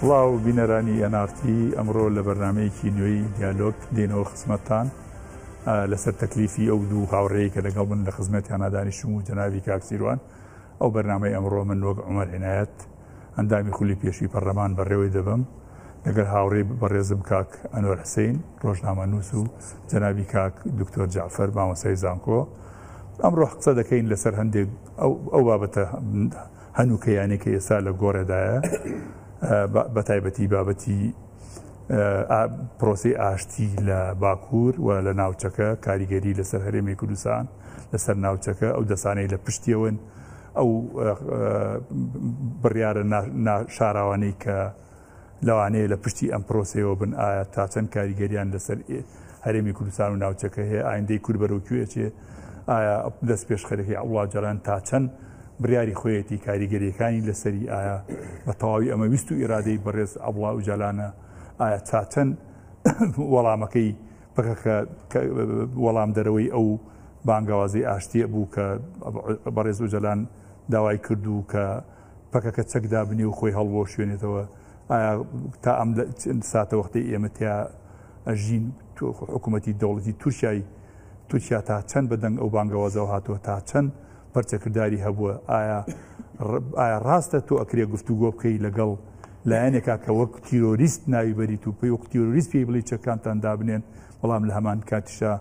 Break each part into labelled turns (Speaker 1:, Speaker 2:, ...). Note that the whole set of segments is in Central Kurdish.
Speaker 1: سڵاو بینەرانی NRT، ئەمڕۆ لە بەرنامەیەکی نوێی دیالۆگ دێینەوە خزمەتتان لەسەر تەکلیفی ئەو دوو هاوڕێی کە لەگەڵ من لە خزمەتیانە دانیشتم و جەنابی کاک سیروان. ئەو بەرنامەی ئەمڕۆ من وەک عومەر عینایەت ئەندامی خولی پێشووی پەرلەمان بەڕێوەی دەبەم لەگەڵ هاوڕێی بەڕێزم کاک ئەنوەر حسین ڕۆژنامەنووس و جەنابی کاک دکتۆر جەعفەر مامۆستای زانکۆ. ئەمڕۆ قسە دەکەین لەسەر هەندێک ئەو بابەتە هەنووکەیانەی کە ئێستا لە گۆڕێدایە، بە تایبەتی بابەتی پرۆسەی ئاشتی لە باکوور و لە ناوچەکە، کاریگەری لەسەر هەرێمی کوردستان، لەسەر ناوچەکە، ئەو دەسانەی لە پشتیەوەن، ئەو بڕیارە شاراوانەی کە لەوانەیە لە پشتی ئەم پرۆسەیەوە بن، ئایا تا چەند کاریگەریان لەسەر هەرێمی کوردستان و ناوچەکە هەیە، ئایندەی کورد بەرەو کوێ ئەچێ، ئایا دەست پێشخەرەکەی عەبدوڵا ئۆجالان تا چەند بڕیاری خۆیەتی، کاریگەریەکانی لەسەری، ئایا بە تەواوی ئەمە ویست و ئیرادەی بەڕێز عەبدوڵا ئۆجالانە، ئایا تا چەند وەڵامەکەی پەکەکە وەڵامدەرەوەی ئەو بانگەوازی ئاشتیە بوو کە بەڕێز ئۆجالان داوای کرد و کە پەکەکە چەک دابنێ و خۆی هەڵبوەشێنێتەوە، ئایا تا ئەم ساتەوەختەی ئێمە تیا ئەژین حکوومەتی دەوڵەتی تورکیای تورکیا تا چەند بە دەنگ ئەو بانگەوازەوە هاتووە، تا چەند پەرچەکرداری هەبووە، ئایا ئایا ڕاستە تۆ ئەکرێ گفتوگۆ بکەی لەگەڵ لایەنێکا کە وەک تیرۆریست ناوی بەریت و پێی وەک تیرۆریست پێی بڵێی چەکانتان دابنێن، بەڵام لە هەمان کاتیشا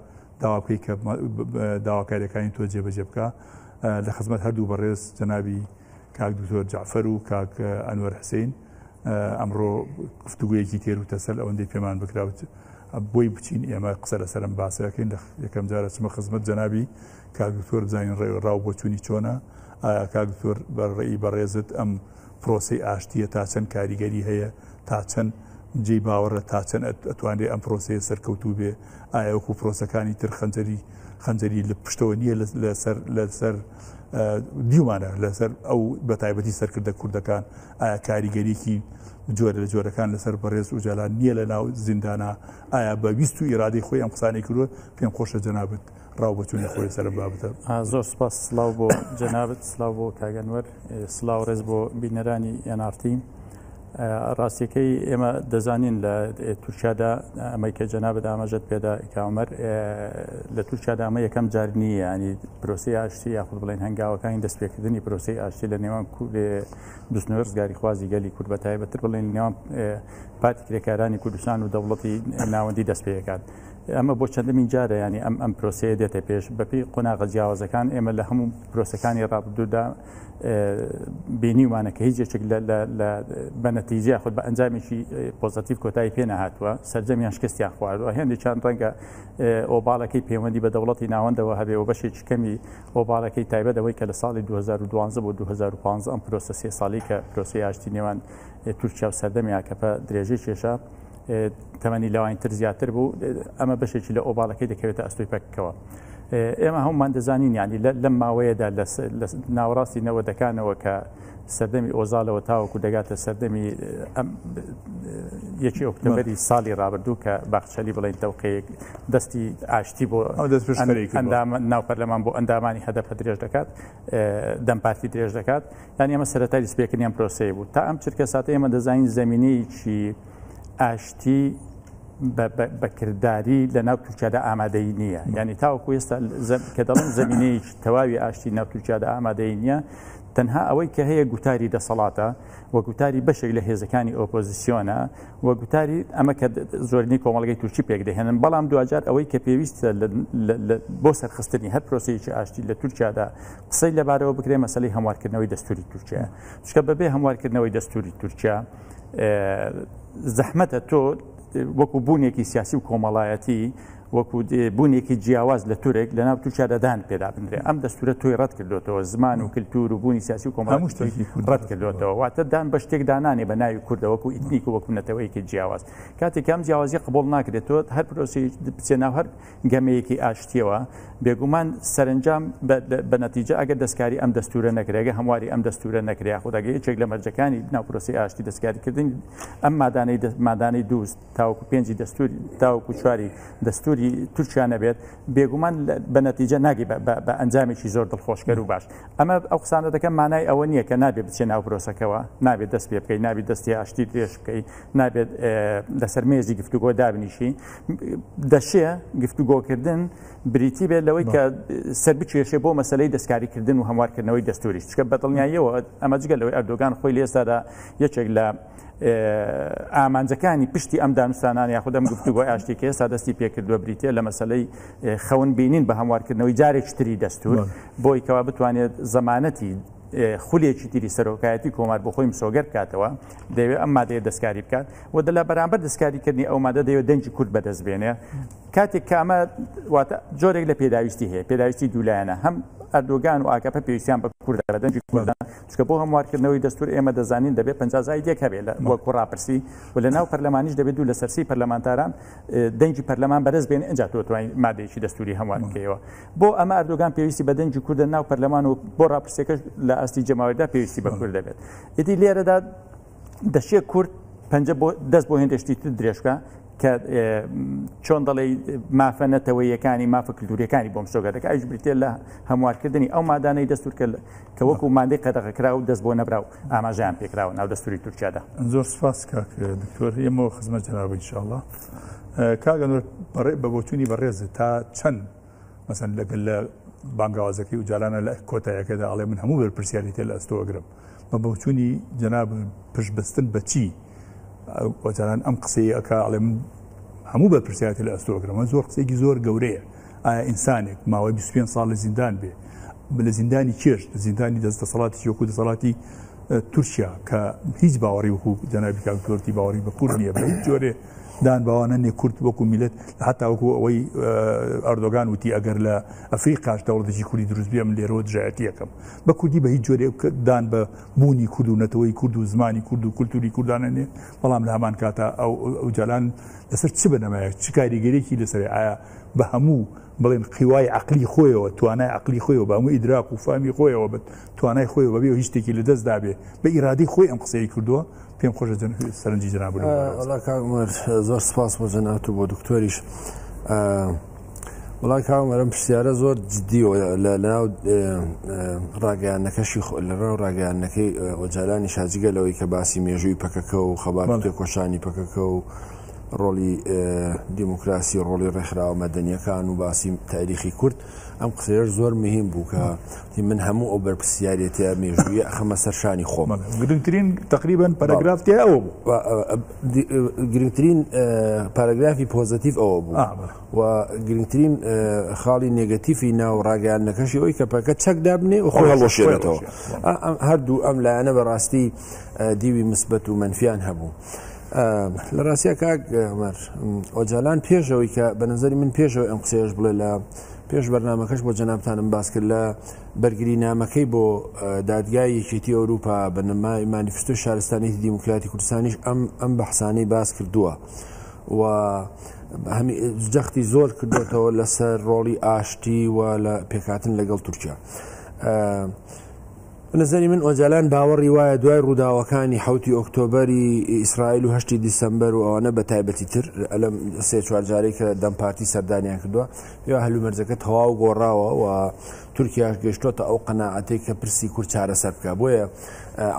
Speaker 1: داوا بکەی کە داواکاریەکانی تۆ جێبەجێ بکە. لە خزمەت هەردوو بەڕێز جەنابی کاک دکتۆر جەعفەر و کاک ئەنوەر حسین ئەمڕۆ گفتوگویەکی تێر و تەسەل ئەوەندەی پێمان بکرا بۆی بچین ئێمە قسە لەسەرم باسەکەین. لە یەکەم جارە چمە خزمەت جەنابی کاک دکتۆر بزانین ڕێ ڕاو بۆچوونی چۆنە. ئایا کاک دکتۆر بە ڕێی بەڕێزت ئەم پرۆسەی ئاشتیە تا چەند کاریگەری هەیە، تا چەند جێی باوەڕە، تا چەند ئەتوانرێ ئەم پرۆسەیە سەرکەوتوو بێ؟ ئایا وەکو پرۆسەکانی تر خەنجەری خەنجەری لە پشتەوە نییە لەسەر لەسەر دیومانە لەسەر ئەو بە تایبەتی سەرکردە کوردەکان؟ ئایا کاریگەریکی جۆرە لە جۆرەکان لەسەر بەڕێز ئوجالان نییە لە ناو زیندانە؟ ئایا بە ویست و ئیرادەی خۆی ئەم قسانەی کردووە؟ پێم خۆشە جەنابت ڕاو بۆچوونی خۆی سەر بابەتە.
Speaker 2: زۆر سپاس، سلااو بۆ جەنابت، سلااو بۆ کاگەنوەر، سلااو ڕێز بۆ بینەرانی NRT. ڕاستیەکەی ئێمە دەزانین لە تورکیادا ئەمەی کە جەنابت ئاماژەت پێدا کامەر، لە تورکیادا ئەمە یەکەم جار نییە، ینی پرۆسی ئاشتی یاخود بڵێن هەنگاوەکانی دەستپێکردنی پرۆسی ئاشتی لە نێوان بزوتنەوەی ڕزگاریخوازی گەلی کورد، بە تایبەتتر بڵێن نێوان پارتی کرێکارانی کوردستان و دەوڵەتی ناوەندی دەست پێکات. ئەمە بۆ چەندەمین جارە ینی ئەم ئەم پرۆسەیە دێتە پێش بەپێی قۆناغە جیاوازەکان. ئێمە لە هەموو پرۆسەکانی ڕابردوودا بینیومانە کە هیچ یەکێک بە نەتیجە خود بە ئەنجامێکی پۆزەتیڤ کۆتایی پێ نەهاتووە، سەرجەمیان شکستیان خواردووە. هێندێکیان ڕەنگە ئۆباڵەکەی پەیوەندی بە دەوڵەتی ناوەندەوە هەبێ و بەشێکی کەمی ئۆباڵەکەی تایبەت ئەوەی کە لە ساڵی 2012 بۆ 2015 ئەم پرۆسە سێ ساڵی کە پرۆسەی ئاشتی نێوان تورکیا و سەردەمی ئاکەپە درێژەی کێشا، تەمەنی لەوانی تر زیاتر بوو، ئەمە بەشێکی لە ئۆباڵەکەی دەکەوێتە ئەستۆی پەکەکەوە. ئێمە هەمومان دەزانین یعنی لەم ماوەیەدا لە ناوەڕاستی نەوەدەکانەوە کە سەردەمی ئۆزالەوە تاوەکو دەگاتە سەردەمی یەکی ئۆکتۆبەری ساڵی ڕابردوو کە باخچەلی بڵێن تەوقەیەک دەستی ئاشتی بۆ ئەندام ناو پەرلەمان بۆ ئەندامانی هەدەپە درێژ دەکات، دەم پارتی درێژ دەکات. یعنی ئەمە سەرەتای دەستپێکردنی ئەم پرۆسەیە بوو. تا ئەم چرکە ساتە ئێمە دەزانین زەمینەیەکی ئاشتی بە کرداری لە ناو تورکیادا ئامادەی نییە. یعنی تاوەکو ئێستا کە دەڵێن زمینەیەکی تەواوی ئاشتی ناو تورکیادا ئامادەی نییە، تەنها ئەوەی کە هەیە گوتاری دەسەڵاتە و گوتاری بەشێک لە هێزەکانی ئۆپۆزیسیۆنە و گوتاری ئەمە کە زۆرینەی کۆمەڵگەی تورکی پێک دەهێنن. بەڵام دواجار ئەوەی کە پێویستە بۆ سەرخستنی هەر پرۆسەیەکی ئاشتی لە تورکیادا قسەی لەبارەوە بکرێ، مەسەلەی هەموارکردنەوەی دەستوری تورکیا، چونکە بەبێ هەموارکردنەوەی دەستوری تورکیا زەحمەتە تۆ وەکو بوونێکی سیاسی و کۆمەڵایەتی، وەکو بوونێکی جیاواز لە تورێک لە ناو تورکیادا دان پێدا بنرێ. ئەم دەستورە تۆی ڕەت کردوێتەوە، زمان و کللتور و بوونی سیاسی و کۆمەڵایەتی ڕەت کردوێتەوە، واتە دان بە شتێک دانانێ بە ناوی کوردە وەکو ئیتنیک و وەکو نەتەوەیەکی جیاواز. کاتێک ئەم جیاوازی قبوڵ ناکرێت، تۆ هەر پرۆسی بچێ ناو هەر گەمەیەکی ئاشتیەوە، بێگومان سەرنجام بە نەتیجە ئەگەر دەستکاری ئەم دەستورە نەکرێت، ئەگەر هەمواری ئەم دەستورە نەکرێت، یاخود ئەگەر یەکێک لە مەرجەکانی ناو پرۆسەی ئاشتی دەستکاریکردنی ئەم مادانەی مادانەی دوو تاوەکو پێنجی دەستوری تاوەکو چواری دەستوری دەستوری تورکیا نەبێت، بێگومان بە نەتیجە ناگەی بە ئەنجامێکی زۆر دڵخۆشکەر و باش. ئەمە ئەو قسانە دەکەم مانای ئەوە نییە کە نابێت بچێ ناو پرۆسەکەوە، نابێت دەست پێ بکەی، نابێت دەستی ئاشتی درێژ بکەی، نابێت لەسەر مێزی گفتوگۆ دابنیشی. دەشێ گفتوگۆکردن بریتی بێت لەوەی کە سەر بکێشێ بۆ مەسەلەی دەستکاریکردن و هەموارکردنەوەی دەستوریش، چونکە بەدڵنیاییەوە ئەمە جگە لەوەی ئەردۆگان خۆی لە ئێستادا یەکێک لە ئامانجەکانی پشتی ئەم دانوستانان یاخود ئەم گفتوگۆی ئاشتی کە ئێستا دەستی پێکردووە بریتە لە مەسەلەی خەون بینین بە هەموارکردنەوەی جارێکی تری دەستور بۆی کەوا بتوانێت زەمانەتی خولێکی تری سەرۆکایەتی کۆمار بۆ خۆی مسۆگەر بکاتەوە، دەیەوێت ئەم مادەیە دەستکاری بکات و لە بەرامبەر دەستکاریکردنی ئەو مادە دەیەوێت دەنگی کورد بەدەست بێنێ. کاتێک کە ئەمە واتە جۆرێک لە پێداویستی هەیە، پێداویستی دوولایەنە، هەم ئەردۆگان و ئاکەپە پێویستیان بە کوردە، بە دەنگی کوردە، چونکە بۆ هەموارکردنەوەی دەستور ئێمە دەزانین دەبێت 50 زاید یەک هەبێت لە وەکو ڕاپرسی و لە ناو پەرلەمانیش دەبێت دوو لەسەر سێی پەرلەمانتاران دەنگی پەرلەمان بەرز بێن ئینجا تۆ توانیت مادەیەکی دەستوری هەموار بکەیەوە. بۆ ئەمە ئەردۆگان پێویستی بە دەنگی کوردە ناو پەرلەمان و بۆ ڕاپرسیەکەش لە ئاستی جەماوەریدا پێویستی بە کورد دەبێت. ئیدی لێرەدا دەشێ کورد پەنجە بۆ دەست بۆ هێندێک شتی تر درێژ بکا کە چۆن دەڵێی مافە نەتەوەیەکانی مافە کلتوریەکانی بۆ مسۆگەر دەکات، ئەویش بریتیە لە هەموارکردنی ئەو مادانەی دەستور کە وەکو مادەی قەدەغەکراو و دەست بۆ نەبراو ئاماژەیان پێکراوە ناو دەستوری تورکیادا.
Speaker 1: زۆر سپاس کاک دکتۆر، ئێمەوە خزمەت جەنابت ان شاء اللە. کاک ئەنوەر بە بۆچوونی بەڕێزت تا چەند مەسەن لەگەل لە بانگەوازەکەی ئوجالانە لە کۆتایەکەدا ئەڵێ من هەموو بەرپرسیارێتیە لە ئەستۆ ئەگرم، بە بۆچوونی جەناب پشت بەستن بە چی ئۆجالان ئەم قسەیە ئەکا ئەڵێ من هەموو بەرپرسیارێتی لە ئەستۆ ئەگرم؟ ئەمە زۆر قسەیەکی زۆر گەورەیە. ئایا ئینسانێک ماوەی 25 ساڵ لە زیندان بێ، لە زیندانی کێش، لە زیندانی دەست دەسەڵاتێکی وەکو دەسەڵاتی تورکیا کە هیچ باوەڕی وەکو جەنابی کاک دکتۆرتی باوەڕی بە کورد نییە، بە هیچ جۆرێ دان باوانە نیە کورد وەکو میلەت، حتا وەکو ئەوەی ئەردۆگان وتی ئەگەر لە ئەفریقاش دەوڵەتێکی کوردی دروست بێ من لێرەوە دژایەتی ئەکەم. بە کوردی بە هیچ جۆرێک دان بە بوونی کورد و نەتەوەی کورد و زمانی کورد و کولتوری کوردانە نیە، بەڵام لە هەمان کاتا ئەو ئۆجالان لەسەر چ بنەمایەک چ کاریگەریەکی لەسەرێ؟ ئایا بە هەموو بڵێن قیوای عەقلی خۆیەوە، توانای عەقلی خۆیەوە، بە هەموو ئیدراک و فامی خۆیەوە، بە توانای خۆیەوە بەبێ هیچ شتێکی لەدەست دابێ بە ئیرادەی خۆی ئەم قسەی کردووە؟ پێم خۆشە سەرنجی جەناب لەو بارەوە.
Speaker 3: وەڵا کاک عومەر زۆر سپاس بۆ جەنابت و بۆ دکتۆریش. وەڵا کاک عومەر ئەم پرسیارە زۆر جدی و لەناو ڕاگەیاندنەکەشی لەناو ڕاگەیاندنەکەی ئۆجالانی شاجگە لەوەی کە باسی مێژووی پەکەکە و خەبات تێکۆشانی پەکەکە و ڕۆڵی دیموکراسی ڕۆڵی ڕێکخراوە مەدەنیەکان و باسی تاریخی کورد ئەم قسەیەش زۆر مهم بوو کە من هەموو ئەو بەرپرسیارێتیە مێژوویە ئەخەمە سەر شانی خۆم.
Speaker 1: گرنگترین تقریبا پەرەگراف تیا ئەوە بوو.
Speaker 3: گرنگترین پاراگرافی پۆزەتیڤ ئەوە بوو و گرنگترین خاڵی نێگەتیفی ناو ڕاگەیاندنەکەشی ئەوەی کە پەکە چەک دابنێ و خۆی هەڵوەشێنێتەوە. هەردوو ئەم لایەنە بەڕاستی دیوی مثبەت و مەنفیان هەبوو. لە ڕاستیا کاک عومەر ئۆجالان پێشەوەی کە بە نظری من پێشەوەی ئەم قسەیەش بڵێ لە پێش بەرنمەکەش بۆ جەنابتانم باس کرد لە بەرگری نامەکەی بۆ دادگای یەکێتی ئەوروپا بە نمای مانیفستۆی شارستانیەتی دیموکراتی کوردستانیش ئەم ئەم بەحسانەی باس کردووە و هەمی جەختی زۆر کردوێتەوە لەسەر ڕۆڵی ئاشتی و لە پێکهاتن لەگەڵ تورکیا. بە نەزەری من ئۆجالان باوەڕی وایە دوای ڕووداوەکانی حەوتی ئۆکتۆبەری ئیسرائیل و هەشتی دیسەمبەر و ئەوانە بە تایبەتی تر لەم سێ چوار جارەی کە دەم پارتی سەردانیان کردووە یا هەلومەرجەکە تەواو گۆڕاوە و تورکیاش گەشتۆتە ئەو قەناعەتەی کە پرسی کورد چارەسەر بکە بۆیە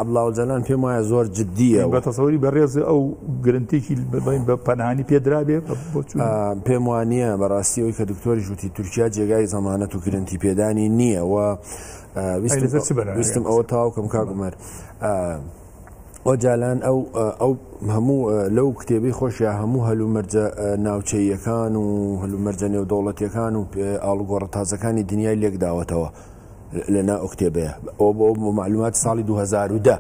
Speaker 3: عەبدوڵا ئۆجالان پێم وایە زۆر جدیە
Speaker 1: بە تەسەوری بەڕێز ئەو گرنتێکی بڵێن بە پەنهانی پێدرابێ بۆچوون
Speaker 3: پێم وانییە بەڕاستی ئەوی کە دکتۆریش وتی تورکیا جێگای زەمانەت و گرنتی پێدانی نییە و ویستم ئەوە تەواو کەم کاک عومەر ئۆجالان ئەو ئەو هەموو لەو کتێبەی خۆشیا هەموو هەلومەرجە ناوچەیەکان و هەلومەرجە نێودەوڵەتیەکان و ئاڵوگۆڕە تازەکانی دنیای لێکداوەتەوە لە نا ئەو کتێبەیە ئەو بۆ معلومات ساڵی 2010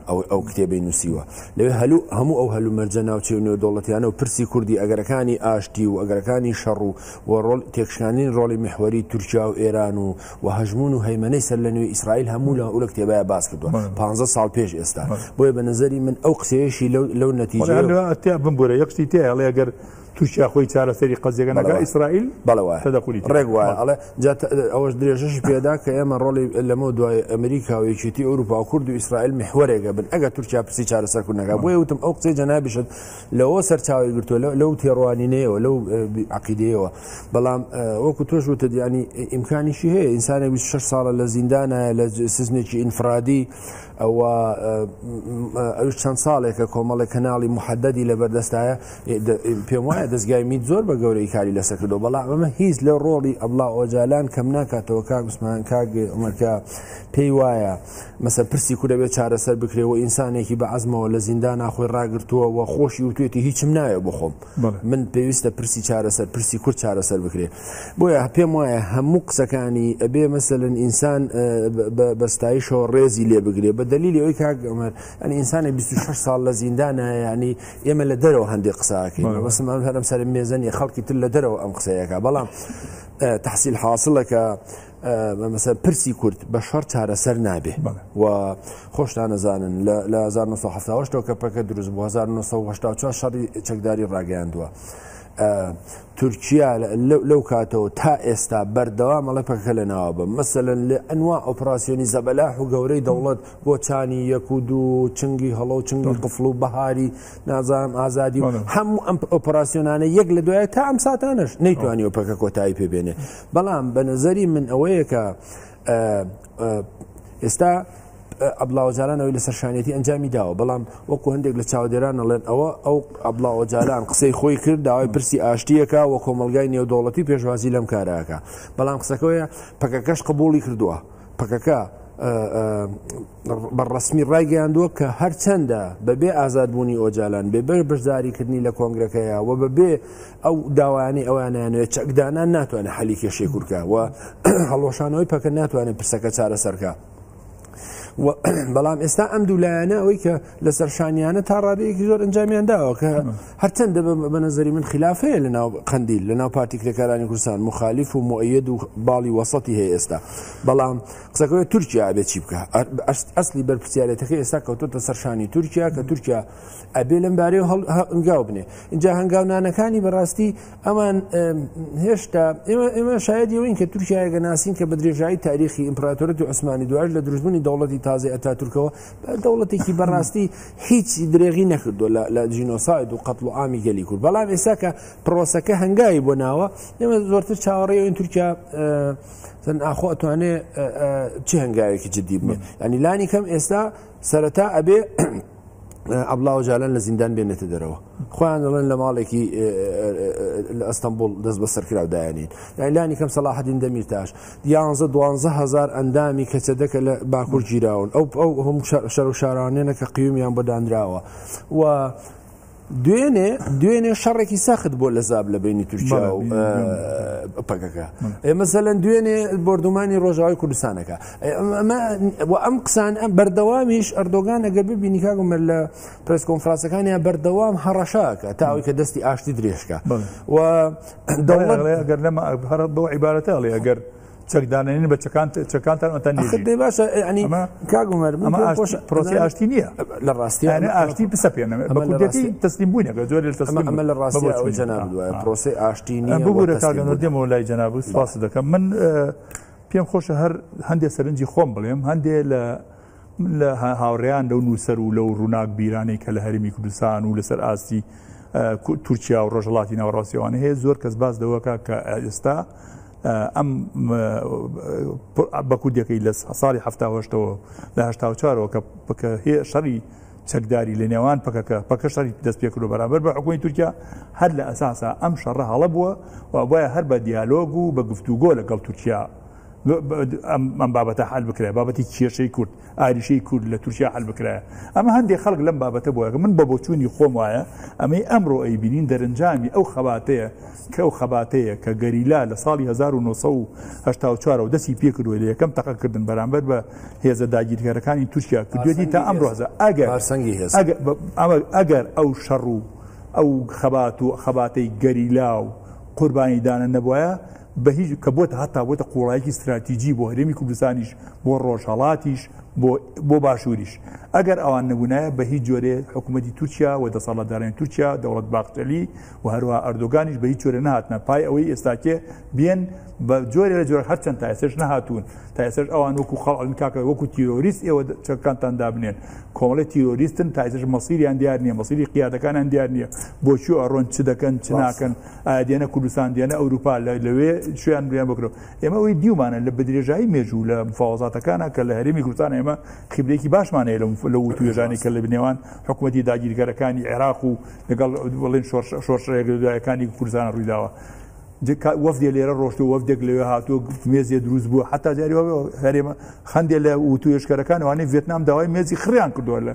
Speaker 3: ئەو ئەو کتێبەی نووسیوە لەوێ هەلو هەموو ئەو هەلومەرجە ناوچەی و نێودەوڵەتیانە و پرسی کوردی ئەگەرەکانی ئاشتی و ئەگەرەکانی شەڕ و و ڕۆڵ تێکشکاندنی ڕۆڵی میحوەری تورکیا و ئێران و و هەژموون و هەیمەنەی سەرلەنوێی ئیسرائیل هەموو لە لە کتێبایە باس کردووە پانزە ساڵ پێش ئێستا بۆیە بە نەزەری من ئەو قسەیەشی لەو لەو نەتیجەیە
Speaker 1: تیا بمبورە یەک شتی تیا ئەڵێ ئەگەر تورکیا خۆی چارەسەری قەزیەکە نەکا ئیسرائیل
Speaker 3: بەڵێ وایە
Speaker 1: تەدەخولی تێدا.
Speaker 3: ڕێک وایە ئەڵێ جا ئەوەش درێژەشی پێدا کە ئێمە ڕۆڵی لەمە دوای ئەمریکا و یەکێتی ئەوروپا و کورد و ئیسرائیل میحوەرێکە بن ئەگەر تورکیا پرسی چارەسەر کورد نەکا بۆیە وتم ئەو قسەی جەنابیشت لەوە سەرچاوەی گرتووە لەو تێڕوانینەیەوە لەو عەقیدەیەوە بەڵام وەکو تۆش وتت یانی ئیمکانیشی هەیە ئینسانێک 26 ساڵە لە زیندانایە لە سزنێکی ئینفرادی ئەوە ئەوش چەند ساڵێکە کۆمەڵێک کەناڵی محەددی لەبەردەستایە پێم وایە دەستگای میت زۆر بە گەورەی کاری لەسەر کردو بەڵام ئەمە هیچ لە ڕۆڵی ئەبڵا ئۆجالان کەم ناکاتەوە کاک عوسمان کاک عومەر کە پێی وایە مەسەن پرسی کورد دەبێت چارەسەر بکرێ و ئینسانێکی بە عەزمەوە لە زیندانا خۆی ڕاگرتووە و خۆشی وتوێتی هیچم ناوێ بخۆم من پێویستە پرسی چارەسەر پرسی کورد چارەسەر بکرێ بۆیە پێم وایە هەموو قسەکانی ئەبێ مەسەلەن ئینسان بە ستایشەوە ڕێزی لێ بگرێ بە دەلیلی ئەوی کاک عومەر یعنی ئینسانێک 26 ساڵ لە زیندانە یعنی ئێمە لە دەرەوە هەندێک قساکەین بەسم ئەم هەرم سەر مێزە نیە خەڵکی تر لە دەرەوە ئەم قسەیەکە بەڵام تحصیل حاصلەکە مەسەر پرسی کورد بە شەڕ چارەسەر نابێ و خۆشتان نەزانن لە 1970 کە پەکە دروست بوو 1984 شەڕی چەکداری ڕاگەیاندووە. تورکیا لەو کاتەوە تا ئێستا بەردەوام ئەڵێ پەکەکە لەناوە بم مەسەلەن لە ئەنوا ئۆپراسیۆنی زەبەلاح و گەورەی دەوڵەت بۆ چانی یەک و دوو چنگی هەڵە و چنگی قفڵ و بەهاری نازانم ئازادی و هەموو ئەم ئۆپراسیۆنانە یەک لە دوای تا ئەم ساتانەش نەیتوانیوە پەکە کۆتایی پێ بێنێ بەڵام بە نەزەری من ئەوەیە کە ئێستا عەبدوڵا ئۆجالان ئەوەی لەسەر شانیەتی ئەنجامی داوە، بەڵام وەکو هەندێک لە چاودێران ئەڵێن ئەوە ئەو عەبدوڵا ئۆجالان قسەی خۆی کرد داوای پرسی ئاشتیەکە و کۆمەڵگای نێودەوڵەتی پێشوازی لەم کارەکە بەڵام قسەکەوەیە پەکەکەش قبوڵی کردووە پەکەکە بە ڕسمی ڕایگەیاندووە کە هەرچەندە بەبێ ئازادبوونی ئۆجالان بێ بەر بەشداریکردنی لە کۆنگرەکەیە و بەبێ ئەو داوایانەی ئەوانیانەوێت چەکدانان ناتوانێت حەلی کێشەی کورکە و هەڵوەشانەوەی پەکە ناتوانێت پرسەکە چارەسەرکە. بەڵام ئێستا ئەم دوو لایەنە ئەوەی کە لەسەر شانیانە تا ڕادەیەکی زۆر ئەنجامیان داوە کە هەرچەندە بە نظری من خلافەیە لە ناو قەندیل لە ناو پارتی کرێکارانی کوردستان مخالف و مؤید و باڵی وەسەتی هەیە ئێستا بەڵام قسەکەی تورکیا ئەبێ چی بکە ئەسلی بەرپرسیارێتەکەی ئێستا کەوتۆتە سەر شانی تورکیا کە تورکیا ئەبێ لەم بارەیەوە هەنگاو بنێ اینجا هەنگاونانەکانی بەڕاستی ئەمان هێشتا ئێمە شایەدی ئەوین کە تورکیایەکە ناسین کە بە درێژایی تاریخی ئیمپراتۆرەتی عوسمانی دوایش لە دروستبوونی دەوڵەتی تازەی ئەتاتورکەوە دەوڵەتێکی بەڕاستی هیچ درێغی نەکردووە لە جینۆساید و قەتڵ و عامی گەلی کورد بەڵام ئێستا کە پرۆسەکە هەنگاوی بۆ ناوە ئێمە زۆرتر چاوەڕێی ئەوین تورکیا ئاخۆ ئەتوانێ چ هەنگاوێکی جدی بنێ ینی لانی کەم ئێستا سەرەتا ئەبێ عەبدوڵا ئۆجالان لە زیندان بێنێتە دەرەوە خۆیان دەڵێن لە ماڵێکی لە ئەستەنبوڵ دەست بەسەر کراو دایانین یانی لانی کەم سەلاحەدین دەمیرتاش یانزە دوانزە هەزار ئەندامی کەچەدەکە لە باکوور گیراون ئەو ئەو هەموو شەر و شارانێنە کە قیومیان بۆ دانراوە و دوێنێ دوێنێ شەڕێکی سەخت بۆ لە زاب لە بینی تورکیا و پەکەکە مەسەلەن دوێنێ بۆردومانی ڕۆژاوای کوردستانەکە و ئەم قسان ئەم بەردەوامیش ئەردۆگان ئەگەر ببینی کاک عومەر لە پرێس کۆنفرانسەکانیان بەردەوام هەڕەشاکە تا ئەوەی کە دەستی ئاشتی درێژکە و
Speaker 1: دەوڵەت ئەگەر لەمە هەر بەو عیبارەتە ئەڵێ ئەگەر چەکدانێنین بە چەکان چەکانتان ئەتان
Speaker 3: ئەخر دەی باشە یعنی کاک عومەر
Speaker 1: ئەمە ئاشتی پرۆسەی ئاشتی نییە
Speaker 3: لە ڕاستی
Speaker 1: یعنی ئاشتی بسەپێنە بە کوردێتی تەسلیم بوونێکە جۆرێ لە تەسلیم
Speaker 3: ئەمە لە ڕاستی ئەوەی جەناب دوایە پرۆسەی ئاشتی نییە
Speaker 1: ببورە کاک ئەنوەر دێمەوە لای جەناب سپاست دەکەم من پێم خۆشە هەر هەندێ سەرنجی خۆم بڵێم هەندێ لە لە هاوڕێیان لەو نووسەر و لەو ڕووناک بیرانەی کە لە هەرێمی کوردستان و لەسەر ئاستی تورکیا و ڕۆژهەڵاتی ناوەڕاستیوانە هەیە زۆر کەس باس لەوەکە کە ئێستا ئەم بە کوردەکەی لە ساڵی هەفتاهشتەوە لە هەشتاوچارەوە کە پکە شەڕی چەکداری لە نێوان پەکەکە پەکە شەری دەست پێکردو بەرامبەر بە حکومی تورکیا هەر لە ئەساسا ئەم شەڕە هەڵە بووە و وایە هەر بە دیالۆگ و بە گفتوگۆ لەگەڵ تورکیا ئەم بابەتە حل بکرێت بابەتی کێشەی کورد ئاریشەی کورد لە تورکیا حل بکرایە ئەمە هەندێک خەڵک لەم بابەتە بۆیە من بە بۆچوونی خۆم وایە ئەمەی ئەمڕۆ ئەیبینین دەرەنجامی ئەو خەباتەیە کە ئەو خەباتەیە کە گەریلا لە ساڵی 1984 ەوە دەستی پێکردووە لە یەکەم تەقەکردن بەرامبەر بە هێزە داگیرکەرەکانی تورکیا کردوێتی تا ئەمڕۆ ئەگەر ئەگەر ئەو شەڕ و ئەو خەبات و خەباتەی گەریلا و قوربانیدانە نەبوایە. بە هیچ کە بۆتە هەتا بۆتە قوڵایەکی ستراتیجی بۆ هەرێمی کوردستانیش بۆ ڕۆژهەڵاتیش بۆ بۆ باشووریش ئەگەر ئەوان نەبوونایە بە هیچ جۆرێ حکوومەتی تورکیا و دەسەڵاتدارانی تورکیا دەوڵەت باخچەلی و هەروەها ئەردۆگانیش بە هیچ جۆرێ نەهاتنە پای ئەوەی ئێستاکێ بێن بە جۆرێ لە جۆرە هەرچەند تا ئێستاش نەهاتوون تا ئێستاش ئەوان وەکو خەڵ ئەڵێن کاکە وەکو تیرۆریست ئێوە چەکەکانتان دابنێن کۆمەڵی تیرۆریستن تا ئێستاش مەسیریان دیار نییە مەسیری قیادەکانیان دیار نییە بۆ کوێ ئەڕۆن چ دەکەن چ ناکەن ئایا دێنە کوردستان دێنە ئەوروپا لەوێ شوێن بیان بکرەوە ئێمە ئەوەی دیومانە لە بەدرێژایی مێژوو لە مفاوەزاتەکانە کە لە هەرێمی کوردستان ئێمە خیبرێکی باشمان هەیە لە وتوێژانی کە لە نێوان حکوومەتی داگیرکەرەکانی عێراق و لەگەڵ بڵێن شۆڕشەکانی کوردستان ڕوویداوە وەفدێ لێرە ڕۆشتووە وەفدێک لەوێ هاتووە مێزێ دروست بووە حتا جاری هەرێمە خەندێ لە وتوێژکەرەکان وانەی ڤێتنام داوای مێزی خڕیان کردووە لە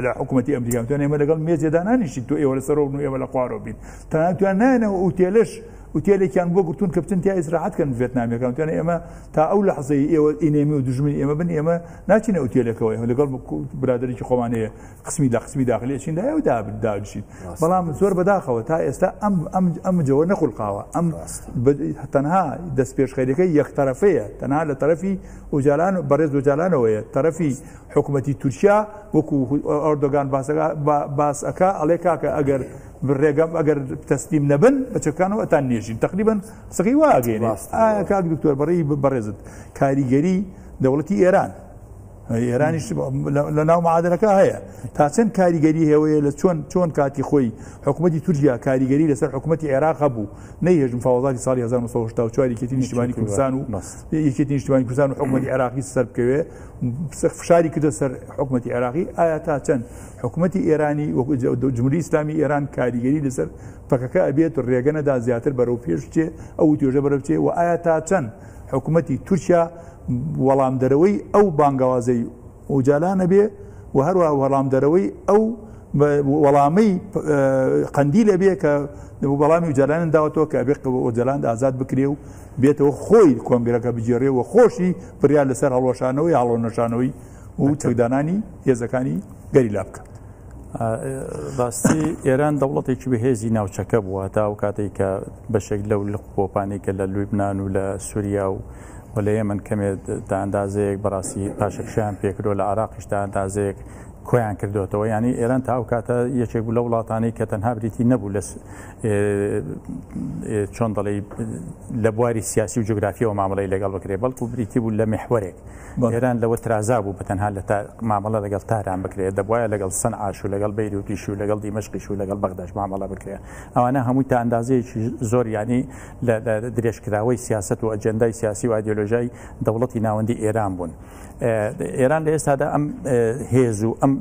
Speaker 1: لە حکوومەتی ئەمریکا وتیان ئێمە لەگەڵ مێزێدا نانیشین تۆ ئێوە لەسەرەوە بن و ئێمە لە خوارەوە بین تەنانەت تویان نایەنەوە ئوتێلش ئوتێلێکیان بۆ گرتوون کە بچن تیا ئیسراحەت کەن ڤێتنامیەکان وتیان ئێمە تا ئەو لەحزەی ئێوە ئینێمی و دوژمنی ئێمە بن ئێمە ناچینە ئوتێلەکەوە ئێمە لەگەڵ برادەرێکی خۆمان هەیە قسمی لە قسمی داخلی ئەچین دایە و دابنیشین بەڵام زۆر بەداخەوە تا ئێستا ئەم ئەم ئەم جەوە نەخولقاوە ئەم تەنها دەستپێشخەریەکەی یەکتەرەفەیە تەنها لە تەرەفی ئۆجالان بەڕێز ئۆجالانەوەیە تەرەفی حکومەتی تورکیا وەکو ئەردۆگان باس ئەکا ئەڵێ کاکە ئەگەر ڕێگەم ئەگەر تەسلیم نەبن بە چەکانەوە ئەتان نێژین تقریبا قسەکەی وا ئەگەینێ ئایا کاک دکتۆر بەڕێی بەڕێزت کاریگەری دەوڵەتی ئێران ئێرانیش لە ناو معادلەکە هەیە تا چەند کاریگەری هەیە لە چۆن چۆن کاتی خۆی حکوومەتی تورکیا کاریگەری لەسەر حکوومەتی عێراق هەبوو نەیهێشت مفاوەزاتی ساڵی 1984 یەکێتی نیشتمانی کوردستان و یەکێتی نیشتمانی کوردستان و حکوومەتی عێراقی سەر بکەوێ فشاری کردە سەر حکوومەتی عێراقی ئایا تا چەند حکوومەتی ئێرانی وەکو جمهوری ئیسلامی ئێران کاریگەری لەسەر پەکەکە ئەبێت ڕێگە نەدا زیاتر بەرەو پێش بچێ ئەو توێژە بەرەو بچێ و ئایا تا چەند حکوومەتی تورکیا وەڵامدەرەوەی ئەو بانگەوازەی ئۆجالان ئەبێ و هەروەها وەڵامدەرەوەی ئەو وەڵامەی قەندیل ئەبێ کە وەڵامی ئۆجالانیان داوەتەوە کە ئەبێ ئۆجالان ئازاد بکرێ و بێتەوە خۆی کۆنگرەکە بگێڕێ و خۆشی بڕیار لەسەر هەڵوەشانەوەی هەڵۆنەشانەوەی و چەکدانانی هێزەکانی گەریلا بکات.
Speaker 2: ڕاستی ئێران دەوڵەتێکی بەهێزی ناوچەکە بووە تا ئەو کاتێک کە بەشێک لەو لق پۆپانی کە لە لوبناان و لە سووریا و و لە یەمەن کەمێ تا ئەندازەیەک بەڕاستی پاشەکشەیان پێکردووە لە عراقیش تا ئەندازەیەک کۆیان کردوێتەوە ینی ئێران تا ئەو کاتە یەکێک بوو لە وڵاتانی کە تەنها بریتی نەبوو لە چۆن دەڵێ لە بواری سیاسی و جوگرافیەوە مامەڵەی لەگەڵ بکرێ بەڵکو بریتی بوو لە میحوەرێک ئێران لەوە ترازا بوو بە تەنها لە مامەڵە لەگەڵ تاران بکرێت دەبواە لەگەڵ سەنعاش و لەگەڵ بەیروتیش و لەگەڵ دیمەشقیش و لەگەڵ بەغداش مامەڵە بکرێت ئەوانە هەمووی تا ئەندازەیەکی زۆر ینی لە درێژکراوەی سیاسەت و ئەجێندای سیاسی و ئایدیۆلۆژیای دەوڵەتی ناوەندی ئێران بوون. ئێران لە ئێستادا ئەم هێز و ئەم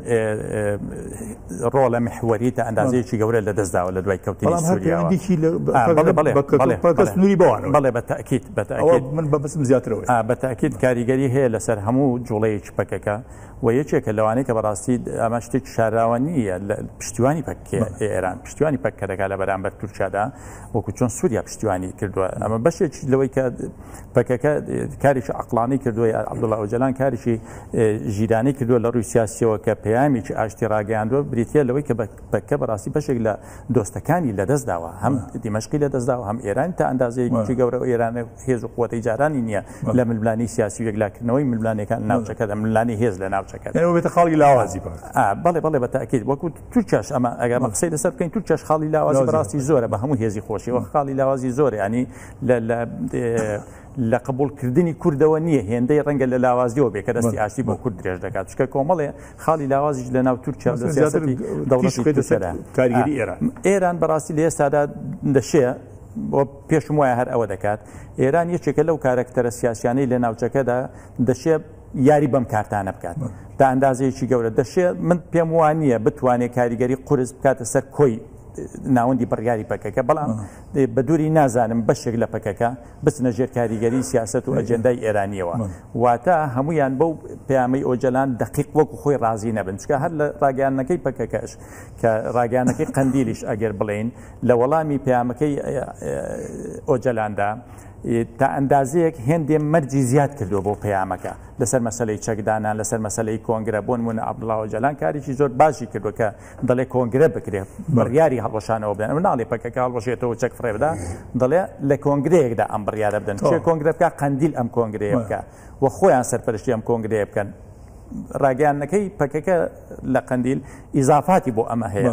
Speaker 2: ڕۆڵە محوەری تا ئەندازەیەکی گەورە لە دەستداوە لە دوای کەوتنی سووریاوە. بەڵێ بە تاکید بە تاکید
Speaker 1: من بەبسم زیاترەوە
Speaker 2: بە تاکید کاریگەری هەیە لەسەر هەموو جوڵەیەکی پەکەکە و یەکێکە لەوانەی کە بەڕاستی ئەمە شتێکی شاراوە نییە لە پشتیوانی پەککێ ئێران پشتیوانی پەککە دەکات لە بەرامبەر تورکیادا وەکو چۆن سووریا پشتیوانی کردووە ئەمە بەشێکی لەوەی کە پەکەکە کارێکی عقلانی کردووە عەبدوڵا ئۆجەلان کارێکی ژیرانەی کردووە لە ڕووی سیاسیەوە کە پەیامێکی ئاشتی ڕاگەیاندووە بریتە لەوەی کە پەککە بەڕاستی بەشێک لە دۆستەکانی لەدەستداوە هەم دیمەشقی لەدەستداوە هەم ئێران تا ئەندازەیەکی گەورە ئێران هێز و قوتەی جارانی نییە لە ململانێی سیاسی و یەکلاکردنەوەی ململانێکان ناوچەکەدا ململانێی هێز لە ناوچەکەدا.
Speaker 1: یانی بێتە خاڵی لاوازی پارت.
Speaker 2: بەڵێ بەڵێ بە تاکید وەکو تورکیاش ئەمە ئەگەر ئەمە قسەی لەسەر بکەین تورکیاش خاڵی لاوازی بەڕاستی زۆرە بە هەموو هێزی خۆشیەوە خاڵی لاوازی زۆرە ینی لە لە لە قبوڵکردنی کوردەوە نییە هێندەی ڕەنگە لە لاوازیەوە بێ کە دەستی ئاشتی بۆ کورد درێژ دەکات چونکە کۆمەڵێ خاڵی لاوازیش لە ناو تورکیا لە سیاسەتی دەوڵەتی تورکیادا
Speaker 1: کاریگەری ئێران
Speaker 2: ئێران بەڕاستی لە ئێستادا دەشێ پێشم وایە هەر ئەوە دەکات. ئێران یەکێکە لەو کارەکتەرە سیاسیانەی لە ناوچەکەدا دەشێ یاری بەم کارتانە بکات تا ئەندازەیەکی گەورە. دەشێ من پێم وا نییە بتوانێت کاریگەری قورس بکاتە سەر کۆی ناوەندی بڕیاری پەکەکە، بەڵام بە دووری نازانم بەشێک لە پەکەکە بچنە ژێر کاریگەری سیاسەت و ئەجێندای ئێرانییەوە. واتە هەموویان بەو پەیامەی ئۆجەلان دەقیق وەکو خۆی ڕازی نەبن. چونکە هەر لە ڕاگەیاندنەکەی پەکەکەش کە ڕاگەیاندنەکەی قەندیلیش ئەگەر بڵێین لە وەڵامی پەیامەکەی ئۆجەلاندا تا ئەندازەیەک هێندێ مەرجی زیاد کردووە بۆ پەیامەکە لەسەر مەسەلەی چەکدانان، لەسەر مەسەلەی کۆنگرە، بۆ نموونە عەبدوڵا ئۆجالان کارێکی زۆر باشی کردووە کە دەڵێ کۆنگرە بکرێ، بڕیاری هەڵوەشانەوە بدەن. ئەمە ناڵێ پەکەکە هەڵوەشێتەوە و چەک فڕێ بدا، دەڵێ لە کۆنگرەیەکدا ئەم بڕیارە بدەن. کێ کۆنگرە بکا؟ قەندیل ئەم کۆنگرەیە بکا و خۆیان سەرپەرشتی ئەم کۆنگرەیە بکەن. ڕاگەیاندنەکەی پەکەکە لە قەندیل ئیزافاتی بۆ ئەمە هەیە.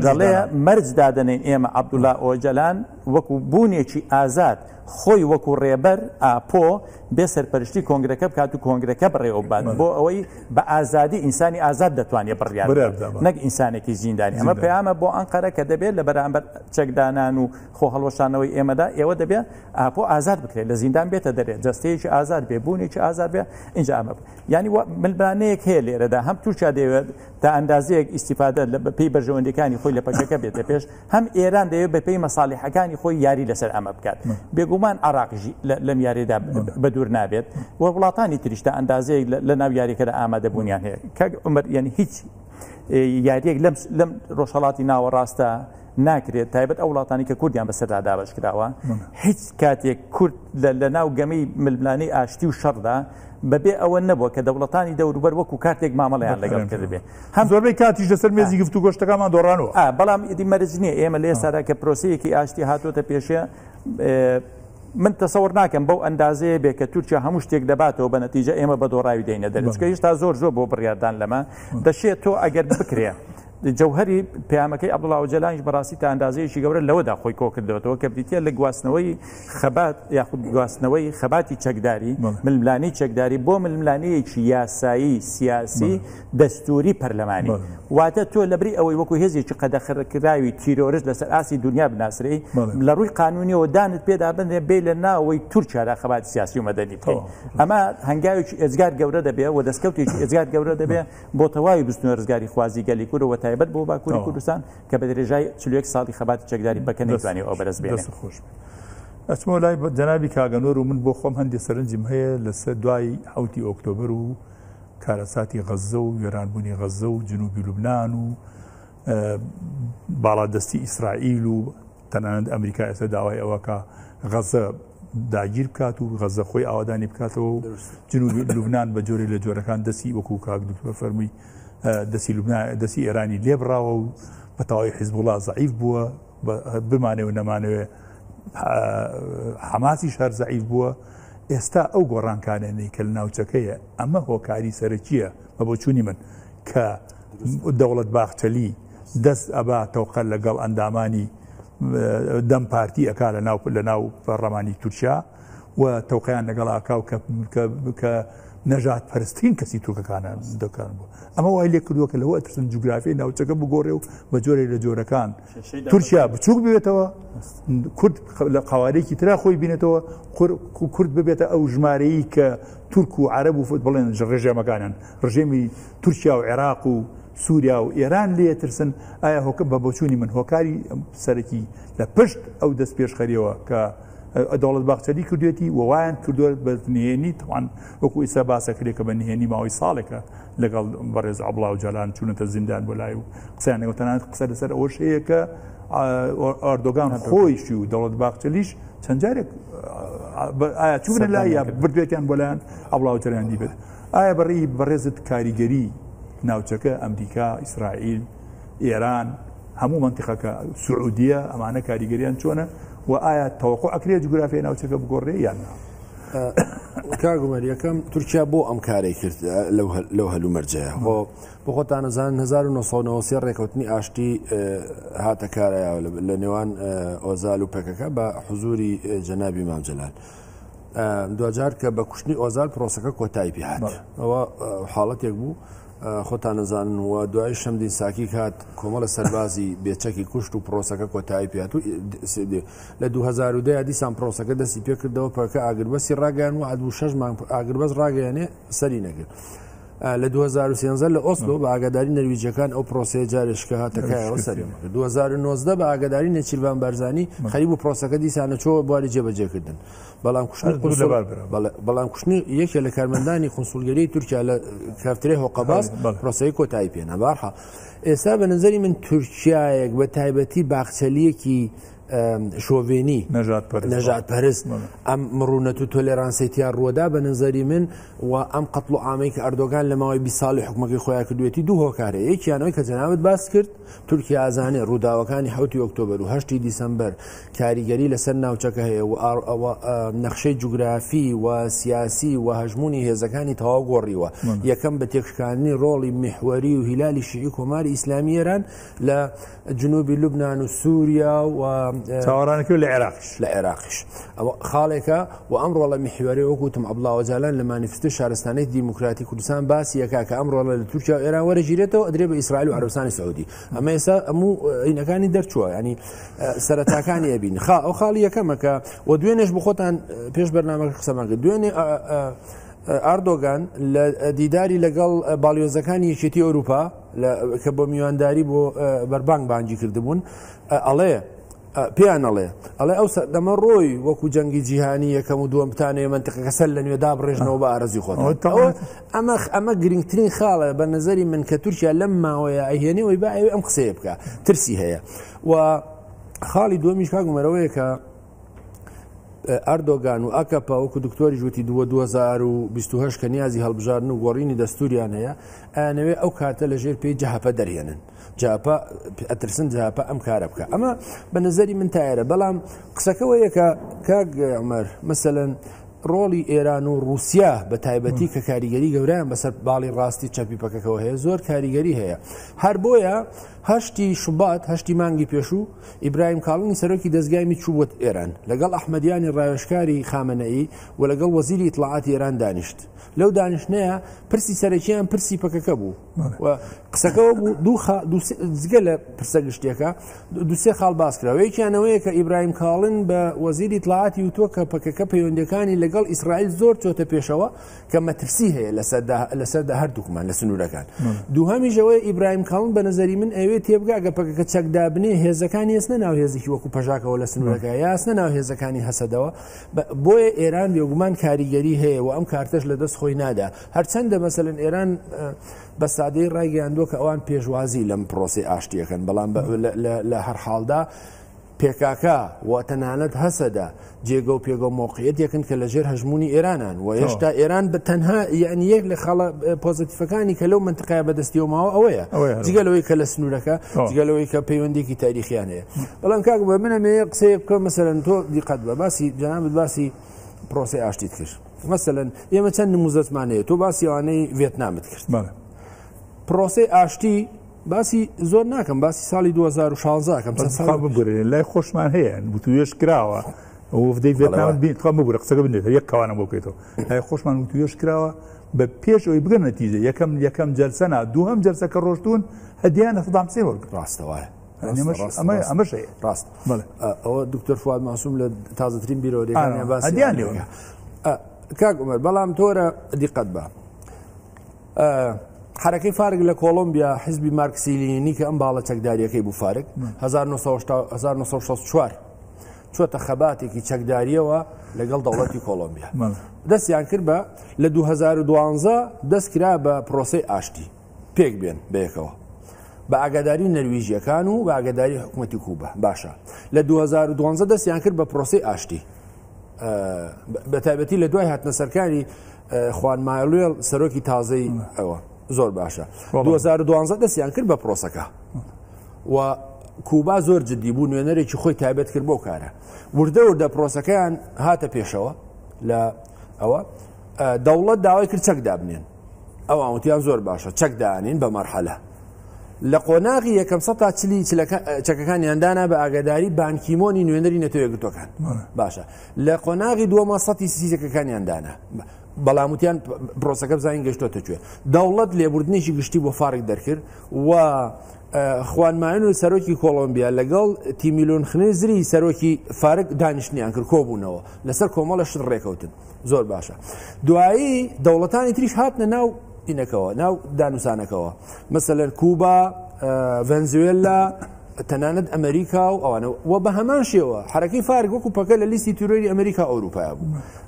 Speaker 2: دەڵێ مەرج دادەنێین ئێمە عەبدوڵا ئۆجەلان وەکو بوونێکی ئازاد خۆی وەکو ڕێبەر ئاپۆ بێ سەرپەرشتی کۆنگرەکە بکات و کۆنگرەکە بەڕێوە ببات بۆ ئەوەی بە ئازادی ئینسانی ئازاد دەتوانێت بڕیار بدات نەک ئینسانێکی زیندانی. ئەمە پەیامە بۆ ئەنقەرە کە دەبێت لە بەرامبەر چەکدانان و خۆ هەڵوەشانەوەی ئێمەدا ئێوە دەبێت ئاپۆ ئازاد بکرێت لە زیندان بێتە دەرێ جەستەیەکی ئازاد بێ بوونێکی ئازاد بێ ئینجا ئەمە یانی ململانێیەک هەیە لێرەدا هەم تورکیا دەیەوێت تا ئەندازەیەک ئیستیفادە لە بەپێی بەرژەوەندیەکانی خۆی لە پەکەکە بێتە پێش، هەم ئێران دەیەوێت بەپێی مەساڵیحەکانی خۆی یاری لەسەر ئەمە بکات. بێگومان عێراقیش لەم یاریەدا بەدوور نابێت و وڵاتانی تریش تا ئەندازەیەک لە ناو یاریەکەدا ئامادەبوونیان هەیە. کاک عومەر یانی هیچ یاریەک لەم لەم ڕۆژهەڵاتی ناوەڕاستە ناکرێت تایبەت ئەو وڵاتانی کە کوردیان بەسەردا دابەش کراوە هیچ کاتێک کورد لە ناو گەمەی ململانێی ئاشتی و شەڕدا بەبێ ئەوە نەبووە کە دەوڵەتانی دەوروبەر وەکو کارتێک مامەڵەیان لەگەڵ کردبێ.
Speaker 1: هەم زۆربەی کاتیش لەسەر مێزی گفتوگۆ شتەکانمان دۆڕانوە.
Speaker 2: بەڵام ئیدی مەرج نییە ئێمە لە ئێستادا کە پرۆسەیەکی ئاشتی هاتۆتە پێشێ من تەسەوڕ ناکەم بەو ئەندازەیە بێ کە تورکیا هەموو شتێک دەباتەوە بە نەتیجە ئێمە بە دۆڕاوی دێینە دەرێ چونکە هێشتا زۆر زۆر بۆ بڕیاردان لەمە دەشێت تۆ ئەگەر بکرێ جەوهەری پەیامەکەی عەبدوڵا ئۆجەلانیش بەڕاستی تا ئەندازەیەکی گەورە لەوەدا خۆی کۆکردەوەتەوە کە بریتییە لە گواستنەوەی خەبات یاخود گواستنەوەی خەباتی چەکداری، ململانێی چەکداری بۆ ململانێیەکی یاسایی، سیاسی، دەستووری پەرلەمانی. واتە تۆ لەبری ئەوەی وەکو هێزێکی قەدەخەکراوی تیرۆرست لەسەر ئاستی دونیا بناسرێی، لە ڕووی قانوونیەوە دانت پێدا بنرێ بێی لە ناوەوەی تورکیادا خەباتی سیاسی و مەدەنی بکەی. ئەمە هەنگاوێکی ئێجگار گەورە دەبێ و دەستکەوتێکی ئێجگار گەورە دەبێ بۆ تەواوی بزوتنەوەی ڕزگاریخوازی گەلی کورد و تایبەت بۆ باکووری کوردستان کە بە درێژای 41 ساڵی خەباتی چەکداری پەکە نەیتوانیوە ئەو بەرز بێنێ.
Speaker 1: دەست خۆش بێت. ئەچمەوە لای جەنابی کاک ئەنوەر و من بۆ خۆم هەندێ سەرنجم هەیە لەسەر دوای حەوتی ئۆکتۆبەر و کارەساتی غەززە و وێرانبوونی غەززە و جنوبی لوبنان و باڵادەستی ئیسرائیل و تەنانەت ئەمریکا ئێستا داوای ئەوە کە غەزە داگیر بکات و غەزە خۆی ئاوادانی بکاتەوە و جنوبی لوبناان بە جۆرێک لە جۆرەکان دەستی وەکو کاک دکتۆر فەرمووی دەستی لوبناان دەستی ئێرانی لێبراوە و بە تەواوی حیزبوڵا زەعیف بووە بمانێ و نەمانەوێ حەماسیش هەر زەعیف بووە ئێستا ئەو گۆڕانکارانەی کە لە ناوچەکەیە ئەمە هۆکاری سەرەکیە بە بۆچوونی من کە دەوڵەت باخچەلی دەست ئەبا تەوقە لەگەڵ ئەندامانی دەم پارتی ئەکا لە ناو لە ناو پەڕلەمانی تورکیا و تەوقەیان لەگەڵ ئاکا و کە نەژاد پەرسترین کەسی تورکەکانە دەکان بوو ئەمە وای لێ کردووە کە لەوە ئەترسن جوگرافیای ناوچەکە بگۆڕێ و بە جۆرێک لە جۆرەکان تورکیا بچووک بێتەوە کورد لە قوارێکی ترا خۆی بینێتەوە کورد ببێتە ئەو ژمارەیە کە تورک و عەرەب و بڵێن ڕژێمەکانن ڕژێمی تورکیا و عێراق و سووریا و ئێران لێ ترسن ئایا هۆکە بە بۆچوونی من هۆکاری سەرەکی لە پشت ئەو دەست پێشخەریەوە کە دەوڵەت باخچەلی کردوێتی و وایان کردووە بە نهێنی تەوان وەکو ئیستا باسەکرێت کە بە نهێنی ماوەی ساڵێکە لەگەڵ بەڕێز عەبڵا ئۆجالان چوونەتە زیندان بۆ لای و قسەیان لەگەڵ تەنانەت قسە لەسەر ئەوەش هەیە کە ئەردۆگان خۆیشی و دەوڵەت باخچەلیش چەند جارێک ئایا چوونە لای یا بردوێتیان بۆ لایەن عەبڵا ئۆجالان دیبێت ئایا بەڕێی بەڕێزت کاریگەری ناوچەکە ئەمریکا ئیسرائیل ئێران هەموو مەنتیقەکە سعودیە ئەمانە کاریگەریان چۆنە و ئایا تەوەقع ئەکرێت جوگرافیای ناوچەکە بگۆڕێ یان نا؟
Speaker 3: کاک عومەر یەکەم تورکیا بۆ ئەم کارەی کرد لەو هەلومەرجەیە خۆ بۆ خۆتان ئەزانن 1993 ڕێکەوتنی ئاشتی هاتە کارایەوە لە نێوان ئۆزال و پەکەکە بە حزوری جەنابی مام جەلال دواجار کە بە کوشتنی ئۆزال پرۆسەکە کۆتایی پێ هات ئەوە حاڵەتێک بوو خۆتان ئەزانن و دوای شەمدین ساکیک هات کۆمەڵە سەربازی بێچەکی کوشت و پرۆسەکە کۆتایی پێ هات و لە 2010 دیسان پرۆسەکە دەستی پێکردەوە پەکە ئاگربەسی ڕاگەیان و عدو شەش مانگ ئاگربەس ڕاگەیانێ سەری نەگرت. لە 2013 لە ئۆسلۆ بە ئاگاداری نەرویجەکان ئەو پرۆسەیە جارێشکە هاتەکایەوە سەری 2019 بە ئاگاداری نێچیرڤان بارزانی خەریک بوو پرۆسەکە دیسانە چۆوە بواری جێبەجێکردن. بەڵام کوشتنی قونسوڵ بەڵام کوشتنی یەکێ لە کارمەندانی قونسوڵگەری تورکیا لە کافترێ هۆقەباز پرۆسەی کۆتایی پێنا بارحە ئێستا بە نظری من تورکیایەک بە تایبەتی باخچەلیەکی شۆڤێنی نەژادپەرست ئەم مڕونەت و تۆلێرانسەی تیا ڕووەدا بە نەزەری من و ئەم قەتڵ و عامەی کە ئەردۆگان لە ماوەی 20 ساڵی حکومەکەی خۆیان کردوێتی دوو هۆکارە یەکیان ئەوەی کە جەنابت باس کرد تورکیا ئازانێ ڕووداوەکانی حوتی ئۆکتۆبەر و هەشتی دیسەمبەر کاریگەری لەسەر ناوچەکە هەیە و ئەوە نەخشەی جوگرافی و سیاسی و هەژمونی هێزەکانی تەواو گۆڕیوە یەکەم بە تێکشکاندنی ڕۆڵی میحوەری و هیلالی شیعی کۆماری ئیسلامی ئێران لە جنوبی لوبناان و سووریا و
Speaker 1: چاوەڕانەکە لە عێراقیش
Speaker 3: لە عێراقیش ئەوە خاڵێکە و ئەم ڕۆڵە میحوەری وەکو وتم عەبدوڵا ئۆجالان لە مانیفستۆی شارستانیەتی دیموکراتی کوردستان باسی ئەکا کە ئەم ڕۆڵە لە تورکیا و ئێران وەرەگیرێتەوە ئەدرێ بە ئیسرائیل و عەرەبستانی سعودی ئەمە ئێستا هەموو ئینەکانی دەرچووە ینی سەرەتاکانی ئەبین خا ئەو خاڵی یەکەمە کە و دوێنێش بخۆتان پێش بەرنامەکە قسەمان کرد دوێنێ ئاردۆگان لە دیداری لەگەڵ باڵیۆزەکانی یەکێتی ئەوروپا کە بۆ میوانداری بۆ بەربانگ بانگی کردبوون ئەڵێ پێیان ئەڵێ ئەڵێ ئەو سەردەمە ڕۆی وەکو جەنگی جیهانی یەکەم و دووەم بتانەوێ مەنتیقەکە سەر لە نوێ دابڕێژنەوە بە ئارەزوی خۆتان ئەمە ئەمە گرنگترین خاڵە بە نظری من کە تورکیا لەم ماوەیە ئەهێنێ وی با ئەوێ ئەم قسەیە بکە ترسی هەیە و خاڵی دووەمیش کاک عومەرەوەیە کە ئەردۆگان و ئەکەپە وەکو دکتۆریش وتی دووە 2028 کە نیازی هەڵبژاردن و گۆڕینی دەستوریان هەیە ئەیانەوێ ئەو کارتە لە ژێر پێی جەهەپە دەرهێنن جەهەپە ئەترسن جەهەپە ئەم کارە بکە ئەمە بە نظری من تایرە بەڵام قسەکەەوە یەکە کاک عمر مەسەلەن ڕۆڵی ئێران و رووسیا بە تایبەتی کە کاریگەری گەوریان بەسەر باڵی ڕاستی چەپی پەکەکەەوە هەیە زۆر کاریگەری هەیە هەر بۆیە هەشتی شوبات هەشتی مانگی پێشوو ئیبراهیم کاڵنی سەرۆکی دەزگای میت چوو بۆ ئێران لەگەڵ ئەحمەدیانی ڕاوێژکاری خامنەئی و لەگەڵ وەزیری ئیتڵاعاتی ئێران دانیشت. لەو دانیشتنەیە پرسی سەرەکییان پرسی پەکەکە بوو و قسەکەەوە بوو دوو جگە لە پرسە گشتیەکە دوسێ خاڵ باس کرا یەکیانەوەیە کە ئیبراهیم کاڵن بە وەزیری ئیتڵاعاتی وتووە کە پەکەکە پەیوەندەکانی لەگەڵ ئیسرائیل زۆر چۆتە پێشەوە کە مەترسی هەیە لەسەردا هەردووکمان لە سنوورەکان دووهەمیش ئەوەیە ئیبراهیم کاڵن بە نظری من ئەوێ تێبگا گە پەکەکە چەکدابنێ هێزەکانی ئێسنە ناو هێزێکی وەکو پەژاکەوە لە سنوورەکە یاسنە ناو هێزەکانی هەسەدەوە بۆیە ئێران بێگومان کاریگەری هەیە و ئەم کارتەش لە دەست خۆی نادا هەرچەندە مەسەلەن ئێران بە سادەی ڕایگەیاندووە کە ئەوان پێشوازی لەم پرۆسی ئاشتیەکەن بەڵام لە هەر حاڵدا پێکاکا و تەنانەت هەسەدە جێگە و پێگە و مۆقعیەتێکن کە لەژێر هەژمونی ئێرانان و هێشتا ئێران بە تەنها یعنی یەک لە خاڵە پۆزیتیفەکانی کە لەو منتقای بەدەستیەوە ماوە ئەوەیە جگە لەوەی کە لە سنوورەکە جگە لەوەی کە پەیوەندێکی تاریخیان هەیە بەڵام کاک بە منە قسەیە بکەم مەسەرەن تۆ دیقەت بە باسی جەنابت باسی پرۆسی ئاشتیت کرد مەسەلەن ئێمە چەند نموزەتمان هەیە تۆ باسی ئەوانەی ڤێتنامت کرد پرۆسی ئاشتی باسی زۆر ناکەم باسی ساڵی 2016 ئەکەم چەند ساڵ
Speaker 1: ببورێ لای خۆشمان هەیە وتوێژ کراوە وفدەی ڤێتنام بین تخوا ببورە قسەکە بنێت یەک کەوانە بۆ بکەیتەوە لای خۆشمان وتوێژ کراوە بە پێش ئەوەی بگەن نەتیجە یەکەم یەکەم جەلسە نا دووهەم جەلسە کە ڕۆشتوون هەدیان لە سەدام حسێن وەرگرت
Speaker 3: ڕاستە وایە
Speaker 1: ئەمەش هەیە
Speaker 3: ڕاست ئەوە دکتۆر فواد ماسوم لە تازەترین بیرۆریەکانیان باسی هەدیان لێ کاک عومەر بەڵام تۆرە دیقەت بە حەرەکەی فارک لە کۆڵۆمبیا حزبی مارکسی لینینی کە ئەم باڵە چەکداریەکەی بوو فارک 1964 چۆتە خەباتێکی چەکداریەوە لەگەڵ دەوڵەتی کۆڵۆمبیا دەستیان کرد بە لە 2012 دەست کرا بە پرۆسەی ئاشتی پێک بێن بەیەکەوە بە ئاگاداری نەرویژیەکان و بە ئاگاداری حکوومەتی کوبە باشە لە 2012 دەستیان کرد بە پرۆسەی ئاشتی بە تایبەتی لە دوای هاتنە سەرکاری خوان مایلوێل سەرۆکی تازەی ئەوە زۆر باشە 2012 دەستیان کرد بە پرۆسەکە و کوبا زۆر جددی بوو نوێنەرێکی خۆی تایبەت کرد بۆ کارە وردە وردە پرۆسەکەیان هاتە پێشەوە لە ئەوە دەوڵەت داوای کرد چەک دابنێن ئەوان وتیان زۆر باشە چەک دانین بە مەرحەلە لە قۆناغی یەکەم سەتا چلی چەکەکانیان دانا بە ئاگاداری بانکیمۆنی نوێنەری نەتەوە یەکگرتووەکان باشە لە قۆناغی دووەمە سەتی سی چەکەکانیان دانا بەڵام وتیان پرۆسەکە بزانین گەشتۆتە کوێ دەوڵەت لێبوردنێکی گشتی بۆ فارک دەرکرد و خوان مایۆن و سەرۆکی کۆڵۆمبیا لەگەڵ تیمیلۆن خنێزری سەرۆکی فارک دانیشتنیان کرد کۆبوونەوە لەسەر کۆمەڵە شت ڕێکەوتن زۆر باشە دوایی دەوڵەتانی تریش هاتنە ناو ئینەکەوە ناو دانوسانەکەوە مەسەلەن کوبا ڤەنزوێلا تەنانەت ئەمریکا و ئەوانە و بە هەمان شێوە حەرەکەی فارک وەکو پەکە لە لیستی تیرۆری ئەمریکا و ئەوروپایا بوو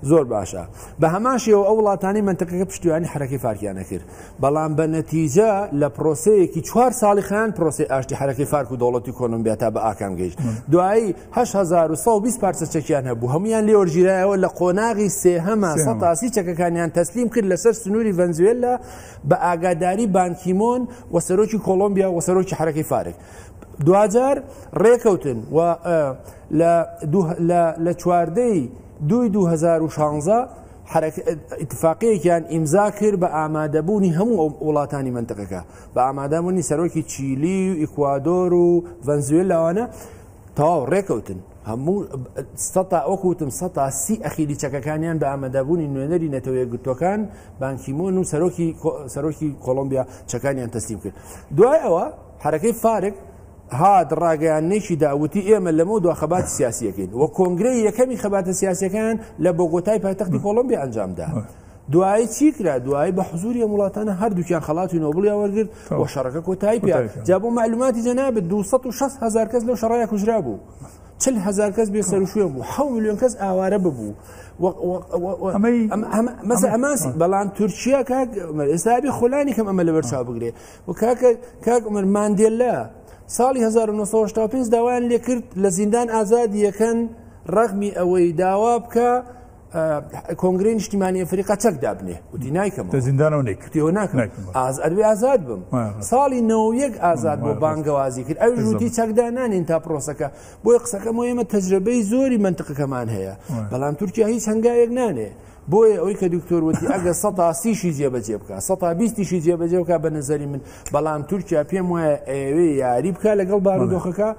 Speaker 3: زۆر باشە بە هەمان شێوە ئەو وڵاتانەی مەنتەقەکە پشتیوانی حەرەکەی فارکیان نەکرد بەڵام بە نەتیجە لە پرۆسەیەکی چوار ساڵی خیان پرۆسەی ئاشتی حەرەکەی فارک و دەوڵەتی کۆلۆمبیا تا بە ئاکام گەیشت دوایی 8120 پارچە چەکیان هەبوو هەمویان لێوەرگیرایەوە لە قۆناغی سێهەما 130 چەکەکانیان تەسلیم کرد لەسەر سنووری ڤەنزوێلا بە ئاگاداری بانکیمۆن و سەرۆکی کۆڵۆمبیا و سەرۆکی حەرەکەی فارک دواجار ڕێکەوتن و لە چواردەی دوی 2016 اتفاقیەکیان ئیمزا کرد بە ئامادەبوونی هەموو وڵاتانی منتقەکە بە ئامادەبوونی سەرۆکی چیلی و ئیکوادۆر و ڤەنزوێلاوانە تەواو ڕێکەوتن هەموو سەتا وەکو وتم سەتا سی ئەخیری چەکەکانیان بە ئامادەبوونی نوێنەری نەتەوە یەکگرتووەکان بانکیمۆن و سەرۆکی سەرۆکی کۆڵۆمبیا چەکانیان تەسلیم کرد دوای ئەوە حرەکەی فارک هات ڕاگەیاندنێکی دا وتی ئێمە لەمە دوا خەباتی سیاسیەکەین و کۆنگرەی یەکەمی خەباتە سیاسەکان لە بۆگۆتای پایتەختی کۆڵۆمبیا ئەنجامدا دوایی چی کرا دوایی بە حزوری ئەم وڵاتانە هەردووکیان خەڵاتی نۆبڵیان وەرگرت و شەڕەکە کۆتایی پیا جا بۆ معلوماتی جەنابت 260 هزار کەس لەو شەڕەیە کوژرا بوو 40 هزار کەس بێ سەروشوێن بوو 7 میلیۆن کەس ئاوارە ببوو مەسە ئەماس بەڵام تورکیا کاک عومەر ئێستا بێ خۆلانی کەم ئەمە لەبەر چاو بگرێ و کاکە کاک عومەر ماندێلا ساڵی 1985 داوایان لێکرد لە زیندان ئازادی یەکەن ڕەغمی ئەوەی داوا بکە کۆنگرەی نیشتیمانی ئەفریقا چەک دابنێ وتی نایکەم
Speaker 1: لە زیندانەوە نەیکرد
Speaker 3: تێوە ناکەم ئاز ئەرێ ئازاد بم ساڵی 91 ئازاد بۆ بانگەوازی کرد ئەویش وتی چەکدا نانین تا پرۆسەکە بۆیە قسەکەم ئێمە تەجربەی زۆری منتقەکەمان هەیە بەڵام تورکیا هیچ هەنگاوێک نانێ بۆیە ئەوەی کە دکتۆر وتی ئەگە سەتا سیشی جێبەجێ بکە سەتا بیستیشی جێبەجێ بکە بە نظری من بەڵام تورکیا پێم وایە ئەوێ یاری بکە لەگەڵ بارودۆخەکە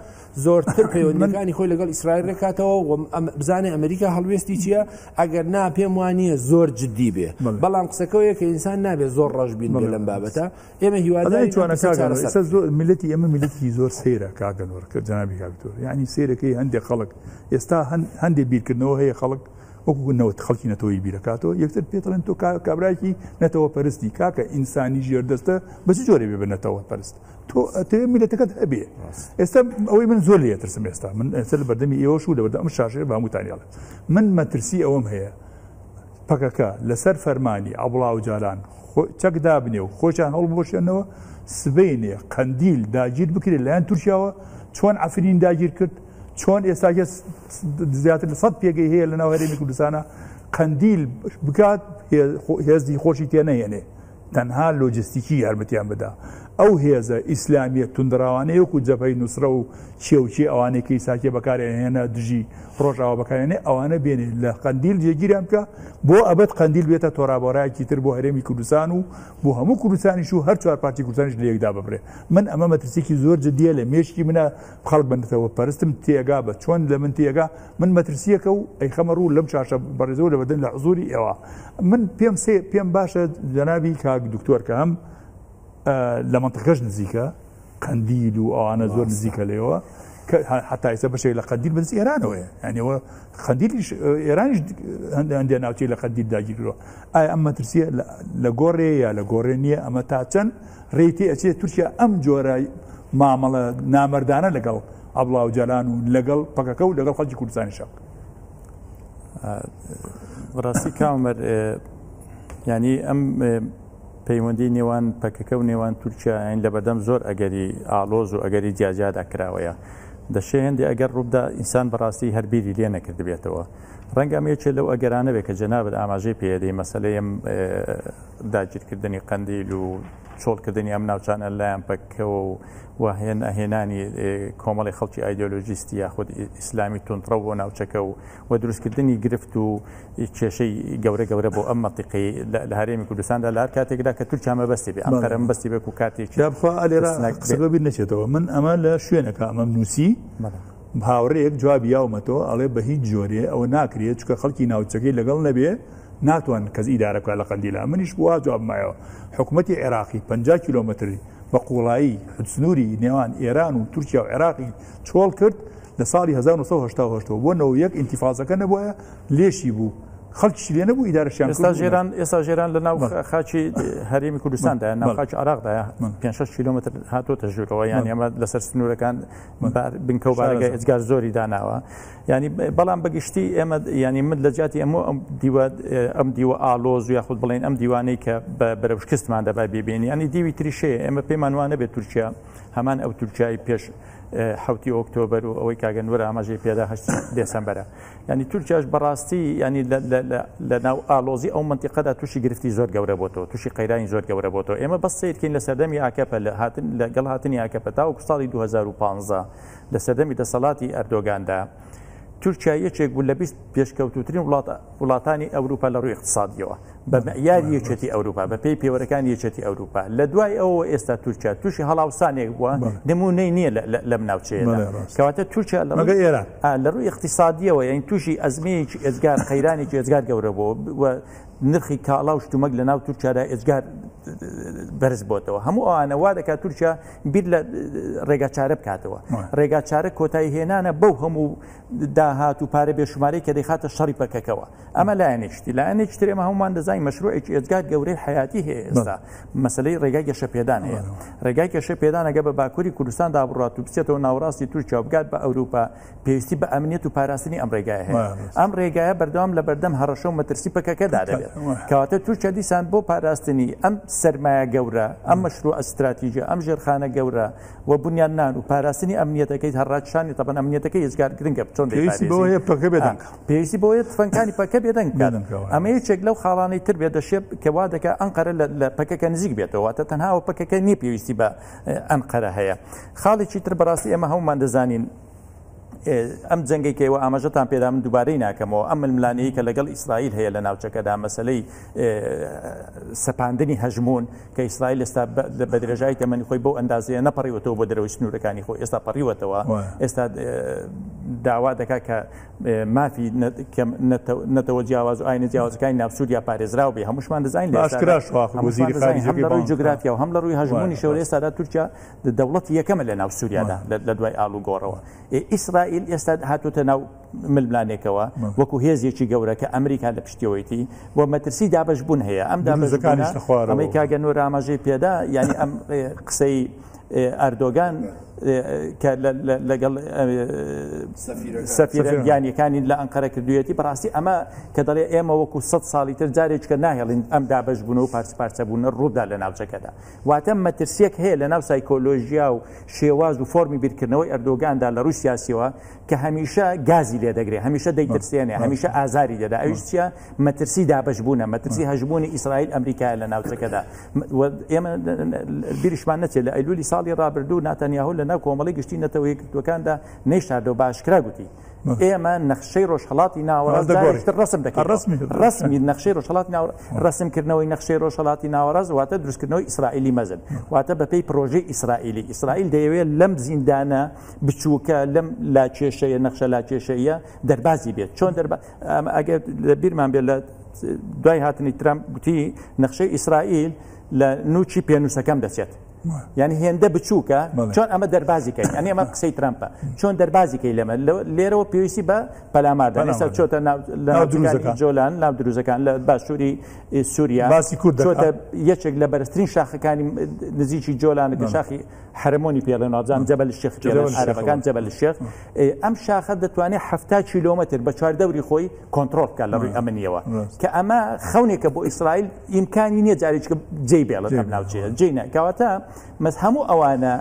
Speaker 3: زۆرتر پەیوەندیەکانی خۆی لەگەڵ ئیسرائیل ڕێکاتەوە و بزانێ ئەمریکا هەڵوێستی چییە ئەگەر نا پێم وانە زۆر جددی بێ بەڵام قسەکەوەیە کە ئینسان نابێت زۆر ڕەشبین بێ لەم بابەتە ئێمە هیواداری
Speaker 1: توانەکە زۆر میلەتی ئێمە میلەتی زۆر سەیرە کاکە نۆر کە جەنابی کاکتۆر یعنی سەیرەکەی هەندێک خەڵک ئێستا هەندێک بیرکردنەوە هەیە خەڵک وەکو نەوت خەڵکی نەتەوەی بیرەکاتەوە یەکتر پێتڵێن تۆ کابراکی نەتەوە پەرستی کاکە ئینسانی ژێردەستە بە چ جۆرێ بێ بە نەتەوە پەرست تۆ ئەتەوێ میلەتەکەت هەبێ ئێستا ئەوەی من زۆر لێ ترسم ئێستا من ئێستا لە بەردەمی ئێوەش و لە بەردەم ئەم شاشەیە بە هەمووتانی ئەڵێم من مەترسی ئەوەم هەیە پەکەکە لەسەر فەرمانی عەبڵا ئۆجالان چەک دابنێ و خۆشیان هەڵبوەشێنەوە سبەینێ قەندیل داگیر بکرێت لایەن تورکیاوە چۆن عەفرین داگیر کرد چۆن ئێستا زیاتر لە سەد پێگەی هەیە لە ناو هەرێمی کوردستانە قەندیل بکات هێزی خۆشی تێ نەهێنێ تەنها لۆجستیکی یارمەتیان بدا. ئەو هێزە ئیسلامیە توندڕەوانەی وەکو جەبهەی نوسرە و کێ و کێ ئەوانەی کە ئیساکێ بەکاریان هێنا دژی ڕۆژئاوا بەکاریان هێنا ئەوانە بێنێ لە قەندیل جێگیریان بکا بۆ ئەبەد قەندیل بێتە تۆرابۆرایەکی تر بۆ هەرێمی کوردستان و بۆ هەموو کوردستانیش و هەر چوار پارچەی کوردستانیش لە یەکدا ببرێ. من ئەمە مەترسیەکی زۆر جدیە لە مێشکی منە خەڵک بە نەتەوە پەرستم تێگا بە چۆن لە من تێگا من مەترسیەکە و ئەیخەمە ڕوو لەم شاشە بەڕێزەوە لە بەردەم لە حزوری ئێوە من پێم سێ پێم باشە جەنابی کاک دکتۆر کە هەم لە مەنتقەش نزیکە قەندیل و ئەوانە زۆر نزیکە لێەوە حتا ئێستا بەشێک لە قەندیل بەدەست ئێرانەوەیە یانەوە قەندیلیش ئێرانیش هەندێ ناوچەی لە قەندیل داگیرکردووە ئایا ئەم مەترسیە لە گۆڕێ یا لە گۆڕێ نییە ئەمە تا چەند ڕێی تێ ئەچێت تورکیا ئەم جۆرە مامەڵە نامەردانە لەگەڵ عەبدوڵا ئۆجالان و لەگەڵ پەکەکە و لەگەڵ خەڵکی کوردستانیشا بکات.
Speaker 2: بەڕاستی کامەر ینی ئەم پەیوەندی نێوان پەکەکە و نێوان تورکیا یان لە بەردەم زۆر ئەگەری ئالۆز و ئەگەری جیاجیادا کراوەیە دەشێ هەندێ ئەگەر ڕووبدا ئینسان بەڕاستی هەر بیری لێ نەکردبێتەوە ڕەنگە ئەم یەکێ لەو ئەگەرانە بێ کە جەنابت ئاماژەی پێدەی مەسەلەی ئەم داگیرکردنی قەندیل و چۆڵکردنی ئەم ناوچانە لایەن پەکەوە و و هێنانی کۆمەڵی خەڵکی ئایدۆلۆژیستی یاخود ئیسلامی توندڕەو بۆ ناوچەکە و و دروستکردنی گرفت و کێشەی گەورە گەورە بۆ ئەم مەنتیقەی لە هەرێمی کوردستاندا لە هەر کاتێکدا کە تورکیا مەبەستی بێ ئەنقەرە مەبەستی بێ و کاتێکی
Speaker 1: یاخوا ئەلێرە قسەکە بیر نەچێتەوە من ئەمە لە شوێنەکە ئەمەم نووسی هاوڕێیەک جوابی یاومەتەوە ئەڵێ بە هیچ جۆرێ ئەوە ناکرێت چونکە خەڵکی ناوچەکەی لەگەڵ نەبێ ناتوان کەس ئیدارە بکات لە قەندیلا منیش وا جواب مایەوە حکوومەتی عێراقی 50 کیلۆمەتری بە قوڵایی سنووری نێوان ئێران و تورکیا و عێراقی چۆڵ کرد لە ساڵی 1970 بۆ 91 ئینتیفازەکە نەبووە لێشی بوو. خەڵکیشی لێ نەبوو ئیدارەشیان
Speaker 2: ئێستا ژێران ئێستا ژێران لە ناو خاکی هەرێمی کوردستاندا ناو خاکی عراقدا 5 کیلومتر هاتۆتە ژوورەوە یان ئەمە لەسەر سنوورەکان بنکە و بارگە ئێجگار زۆری داناوە ینی بەڵام بەگشتی ئێمە ینی من لە جیاتی ئەمە ئەم دیوە ئەم دیوە ئالۆز و یاخود بڵێن ئەم دیوانەی کە بە بەرەو شکستمان دەبا ببینی ینی دیوی تریشەیە ئێمە پێمان وانە بێت تورکیا هەمان ئەو تورکیای پێش حوتی ئۆکتۆبەر و ئەوەی کاگەنوەر ئاماژەی پێدا هەشت دێسەمبەرە ینی تورکیاش بەڕاستی ینی لە ناو ئالۆزی ئەو منتیقەدا تووشی گرفتی زۆر گەورە بۆتەوە تووشی قەیرانی زۆر گەورە بۆتەوە ئێمە بەس سیرکەین لە سەردەمی ئاکەپە لە هاتن لەگەڵ هاتنی ئاکەپە تاوەکو ساڵی 2015 لە سەردەمی دەسەڵاتی ئەردۆگاندا تورکیا یەکێک بوو لە 20 پێشکەوتوترین وڵات وڵاتانی ئەوروپا لە ڕووی اقتصادیەوە بە مەعیاری یەکێتی ئەوروپا بە پێی پێوەرەکانی یەکێتی ئەوروپا لە دوای ئەوە ئێستا تورکیا تووشی هەڵاوسانێک بووە نمونەی نییە لەم ناوچەیەدا کەواتە تورکیا لە
Speaker 1: ئێران
Speaker 2: لە ڕووی اقتصادیەوە یعنی تووشی ئەزمەیەکی ئێجگار قەیرانێکی ئێجگار گەورە بووە و نرخی کاڵا و شتومەک لە ناو تورکیادا ئێجگار بەرز بۆتەوە هەموو ئەوانە وا دەکات تورکیا بیر لە ڕێگاچارە بکاتەوە ڕێگاچارە کۆتایی هێنانە بەو هەموو داهات و پارە بێشومارەی کە دەیخاتە شەڕی پەکەکەوە ئەمە لایەنێکی لایەنێکی تر ئێمە هەمومان دەزانین مەشروعێکی ئێجگار گەورەی حیاتی هەیە ئێستا مەسلەی ڕێگای گەشەپێدان هەیە ڕێگای گەشەپێدان ئەگە بە باکووری کوردستاندا بڕات و بچێتەوە ناوەڕاستی تورکیا و بگات بە ئەوروپا پێویستی بە ئەمنیەت و پاراستنی ئەم ڕێگایە هەیە ئەم ڕێگایە بەردەوام لە بەردەم هەڕەشە و مەترسی پەکەکەدا دەبێت کەواتە تورکیا دیسان بۆ پاراستنی ئەم سەرمایە گەورە ئەم مەشروع ئەستراتیژە ئەم ژێرخانە گەورە و بنیادنان و پاراستنی ئەمنیەتەکەی هەر ڕاکشانی تەبەن ئەمنیەتەکەی ئێجگار گرنگە چۆن
Speaker 1: پێویستی بەوە هەیە پەکە بێدەنگ
Speaker 2: پێویستی بەوەیە تفەنگەکانی پەکە بێدەنگ بکات ئەمە یەکێک لەو خاڵانەی تر بێت دەشێت کە وا دەکات ئەنقەرە لە پەکەکە نزیک بێتەوە واتە تەنها ئەو پەکەکە نییە پێویستی بە ئەنقەرە هەیە خاڵێکی تر بەڕاستی ئێمە هەمومان دەزانین ئەم جەنگەی کە ئێوە ئاماژەتان پێدا من دووبارەی ناکەمەوە ئەم ململانێی کە لەگەڵ ئیسرائیل هەیە لە ناوچەکەدا مەسلەی سەپاندنی هەژموون کە ئیسرائیل ئێستا بە درێژای تەمەنی خۆی بەو ئەندازەیە نەپەڕیوەتەوە بۆ دەرەوەی سنوورەکانی خۆی ئێستا پەڕیوەتەوە ئێستا داوا دەکات کە مافی نەتەوە جیاواز و ئاینە جیاوازەکانی ناو سووریا پارێزراو بێ هەمووشمان دەزانین
Speaker 1: لە هەم
Speaker 2: لە ڕووی جوگرافیا و هەم لە ڕووی هەژموونیشەوە ئێستادا تورکیا دەوڵەتی یەکەمە لە ناو سووریادا لە دوای ئاڵوگۆڕەوە ئیسرائیل ئێستا هاتوتە ناو ململانێکەوە وەکو هێزێکی گەورە کە ئەمریکا لە پشتیەوەیتی و مەترسی دابش بوون هەیە ئەم
Speaker 1: دابەشەکانیش
Speaker 2: ئەمەی کاگە نۆر ئاماژەی پێدا یعنی ئەم قسەی ئەردۆگان کە لەگەڵ سەفیرە بیانیەکانی لە ئەنقەرە کردویەتی بەڕاستی ئەمە کە دەڵێ ئێمە وەکو سە ساڵی تر جارێککە ناهێڵین ئەم دابش بوون و پارچە پارچەبوونە ڕوودا لە ناوچەکەدا واتە مەترسیەک هەیە لە ناو سایکۆلۆژیا و شێواز و فۆرمی بیرکردنەوەی ئەردۆگاندا لە ڕووی سیاسیەوە کە هەمیشە گازی لێ دەگرێ، هەمیشە دەیترسێنێ، هەمیشە ئازاری دەدا، ئەویش چیە؟ مەترسی دابەشبوونە، مەترسی هەژموونی ئیسرائیل ئەمریکایە لە ناوچەکەدا. و ئێمە بیریشمان نەچێت لە ئەیلولی ساڵی ڕابردوو ناتانیاهۆ لە ناو کۆمەڵی گشتی نەتەوە یەکگرتووەکاندا نەیشاردەوە بە ئاشکرا گوتی ئێمە نەخشەی ڕۆژهەڵاتی ناوەڕاست جارێکی تر ڕەسم دەکەین. ڕەسمی نەخشەی ڕۆژهەڵاتی ناوەڕاست ڕەسمکردنەوەی نەخشەی ڕۆژهەڵاتی ناوەڕاست واتە دروستکردنەوەی ئیسرائیلی مەزن واتە بەپێی پرۆژەی ئیسرائیلی ئیسرائیل دەیەوێت لەم زیندانە بچووکە لەم لاکێشەیە نەخشە لاکێشەیە دەربازی بێت چۆن دەربا ئەگەر لە بیرمان بێت لە دوای هاتنی ترامپ گوتی نەخشەی ئیسرائیل لە نوچی پێنووسەکەم دەچێت یعنی هێندە بچووکە چۆن ئەمە دەربازی کەین ئەنی ئەمە قسەی ترامپە چۆن دەربازی کەی لەمە لێرەوە پێویستی بە پەلاماردا ئێستا چۆتە ناو جۆلان ناو دروزەکان لە باشووری سووریا
Speaker 1: باسی کورد
Speaker 2: چۆتە یەکێک لە بەرزترین شاخەکانی نزیکی جۆلان کە شاخی حەرەمۆنی پێڵێن وابزانم جەبەل الشێخ پێڵێن عەرەبەکان جەبەل الشێخ ئەم شاخە دەتوانێت 70 کیلۆمەتر بە چواردەوری خۆی کۆنترۆڵ بکات لە ڕووی ئەمنیەوە کە ئەمە خەونێکە بۆ ئیسرائیل ئیمکانی نییە جارێکە جێی بێڵێت ئەم ناوچەیە جێی نە کەواتە مەس هەموو ئەوانە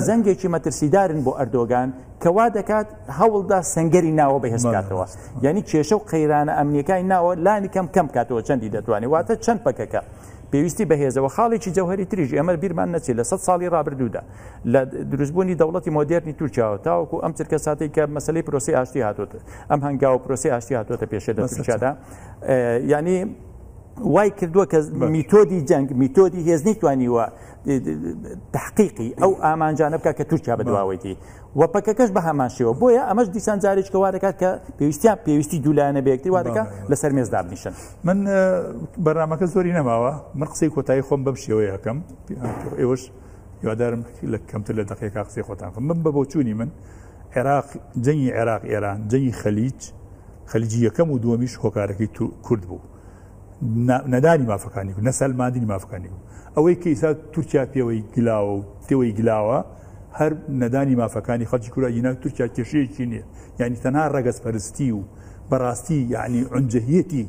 Speaker 2: زەنگێکی مەترسیدارن بۆ ئەردۆگان کە وا دەکات هەوڵدا سەنگەری ناوە بەهێز بکاتەوە یعنی کێشە و قەیرانە ئەمنیەکانی ناوە لانی کەم کەم بکاتەوە چەندی دەتوانێت واتە چەند پەکەکە پێویستی بە هێزە و خاڵێکی جەوهەری تریش ئێمە بیرمان نەچێت لە سەد ساڵی ڕابردوودا لە دروستبوونی دەوڵەتی مۆدێرنی تورکیاوە تاوەکو ئەم چرکە ساتەی کە مەسەلەی پرۆسەی ئاشتی هاتۆتە ئەم هەنگاو پرۆسەی ئاشتی هاتۆتە پێشێ لە تورکیادا یعنی وای کردووە کە میتۆدی جەنگ میتۆدی هێز نەیتوانیوە تحقیقی ئەو ئامانجانە بکات کە تورکیا بەدواوەیتی و پەکەکەش بە هەمان شێوە بۆیە ئەمەش دیسان جارێکە وا دەکات کە پێویستیان پێویستی دوولایەنە بە یەکتری وا دەکات لەسەر مێز دابنیشن.
Speaker 1: من بەرنامەکە زۆری نەماوە من قسەی کۆتایی خۆم بەم شێوەیە ئەکەم ئێوەش هیوادارم لە کەمتر لە دقیقا قسەی خۆتان بکەن من بە بۆچوونی من عێراق جەنگی عێراق ئێران جەنگی خەلیج خەلیجی یەکەم و دووەمیش هۆکارەکەی کورد بوو. نەدانی مافەکانی کورد، نەسەلماندنی مافەکانی کورد. ئەوەی کە ئیستا تورکیا پێوەی گلاوە و تێوەی گلاوە هەر نەدانی مافەکانی خەڵکی کورد ئەگینا تورکیا کێشەیەکی نییە. یعنی تەنها ڕەگەزپەرستی و بەڕاستی یعنی عونجەهیەتی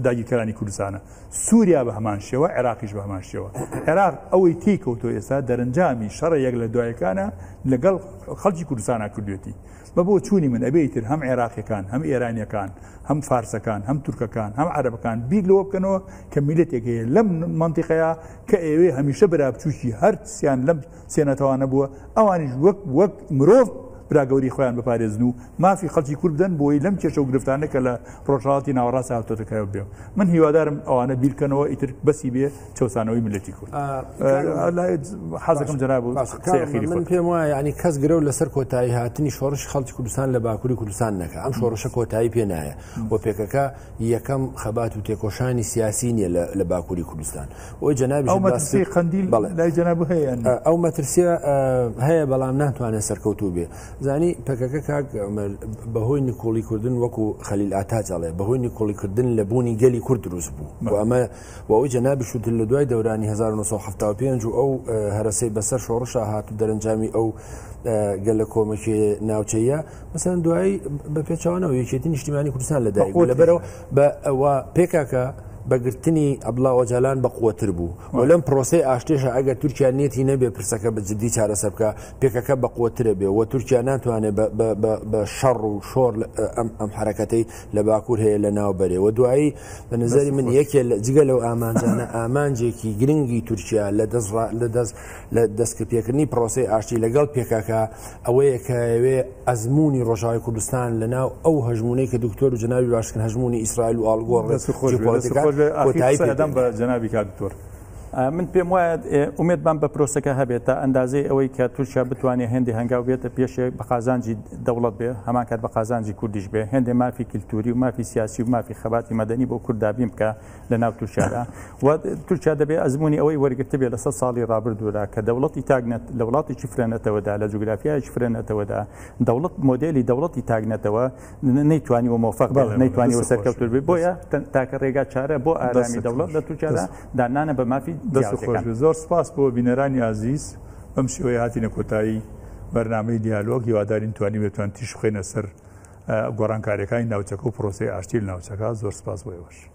Speaker 1: داگیرکەرانی کوردستانە. سووریا بە هەمان شێوە، عێراقیش بە هەمان شێوە. عێراق ئەوەی تێی کەوتووە ئێستا دەرەنجامی شەڕە یەک لە دوایەکانە لەگەڵ خەڵکی کوردستانا کردوێتی. بە بۆچوونی من ئەبێ ئیتر هەم عێراقیەکان، هەم ئێرانیەکان، هەم فارسەکان، هەم تورکەکان، هەم عەرەبەکان بیر لەوە بکەنەوە کە میللەتێک هەیە لەم مەنتیقەیە کە ئەیەوێ هەمیشە برا بچووکی هەر سیان لەم سێ نەتەوانە بووە، ئەوانیش وەک وەک مرۆڤ برا گەورەی خۆیان بپارێزن و مافی خەڵکی کورد بدەن بۆی لەم کێشە و گرفتانە کە لە ڕۆژهەڵاتی ناوەڕاست هاتۆتە کایەوە بێ. من هیوادارم ئەوانە بیر کەنەوە ئیتر بەسی بێ چەوسانەوەی میللەتی کورد. حەزەکەم جەناب قسەی ئەخیری
Speaker 3: من پێم وایە یعنی کەس گرەو لەسەر کۆتایی هاتنی شۆڕشی خەڵکی کوردستان لە باکووری کوردستان نەکا. ئەم شۆڕشە کۆتایی پێ نایە و پێکەکە یەکەم خەبات و تێکۆشانی سیاسی نییە لە باکووری کوردستان. ئەوەی جەنابیشت
Speaker 1: ئەو
Speaker 3: باس
Speaker 1: مەترسیەی
Speaker 3: کرد
Speaker 1: قەندیل
Speaker 3: بەڵێ.
Speaker 1: لای جەناب هەیە یان نییە؟
Speaker 3: ئەو مەترسیە هەیە بەڵام ناتوانێت سەرکەوتوو بێ. زانی پەکەکە کاک عومەر بەهۆی نکوڵیکردن وەکو خەلیل ئاتاج ئەڵێ بەهۆی نکوڵیکردن لە بوونی گەلی کورد دروست بوو و ئەمە و ئەوەی جەنابیش وتت لە دوای دەورانی 1975 و ئەو هەرەسەی بەسەر شۆڕشا هات و دەرەنجامی ئەو گەلە کۆمەکی ناوچەیە مەسەلەن دوایی بە پێچەوانەوە یەکێتی نیشتیمانی کوردستان لەدایک بوو لەبەرەوە بە ئەوە پێکاکە بە گرتنی عەبدوڵا ئۆجالان بە قوەتر بوو و لەم پرۆسەی ئاشتێشە ئەگەر تورکیا نیەتی نەبێ پرسەکە بە جدی چارەسەر بکە پێکەکە بە قوەترە بێ و تورکیا ناتوانێت بە شەڕ و شۆڕ ئەم حرەکەتەی لە باکوور هەیە لە ناو بەرێ و دوایی بە نظری من یەکێ جگە لەو ئامانجانە ئامانجێکی گرنگی تورکیا لە دەست لە دەست لە دەستکردپێکردنی پرۆسەی ئاشتی لەگەڵ پێکاکە ئەوەیە کە ئەوێ ئەزموونی ڕۆژاوای کوردستان لە ناو ئەو هەژموونەی کە دکتۆر و جەنابی باشکن هەژموونی ئیسرائیل و ئاڵوگۆڕ
Speaker 1: کۆتایی پێ بە جەنابی کاک دکتۆر.
Speaker 2: من پێم وایە ئومێدمان بە پرۆسەکە هەبێت تا ئەندازەی ئەوەی کە تورکیا بتوانێت هێندێ هەنگاو بێتە پێشێ بە قازانجی دەوڵەت بێ هەمان کات بە قازانجی کوردیش بێ هێندێ مافی کللتوری و مافی سیاسی و مافی خەباتی مەدەنی بۆ کورد دابین بکە لە ناو تورکیادا و تورکیا دەبێ ئەزمموی ئەوەی وەرگرتبێ لە سە ساڵی ڕابردوودا کە دەوڵەتی تاگنەت لە وڵاتێکی فرەنەتەوەدا لە جوگرافیایەکی فرەنەتەوەدا دەوڵەت مۆدێلی دەوڵەتی تاگنەتەوە نەیتوانیوە مۆفەق بێت، نەیتوانیوە سەرکەوتوو بێت، بۆیە تاکە ڕێگا چارە بۆ ئارامی دەوڵەت لە تورکیادا داننانە بە مافی
Speaker 1: دەست خۆش
Speaker 2: جیاوازیەکان.
Speaker 1: بێت. زۆر سپاس بۆ بینەرانی ئازیز بەم شێوەیە هاتینە کۆتایی بەرنامەی دیالۆگ هیوادارین توانیبێتوان تیشک بخەینە سەر گۆڕانکاریەکانی ناوچەکە و پرۆسەی ئاشتی لە ناوچەکە زۆر سپاس بۆ ئێوەش.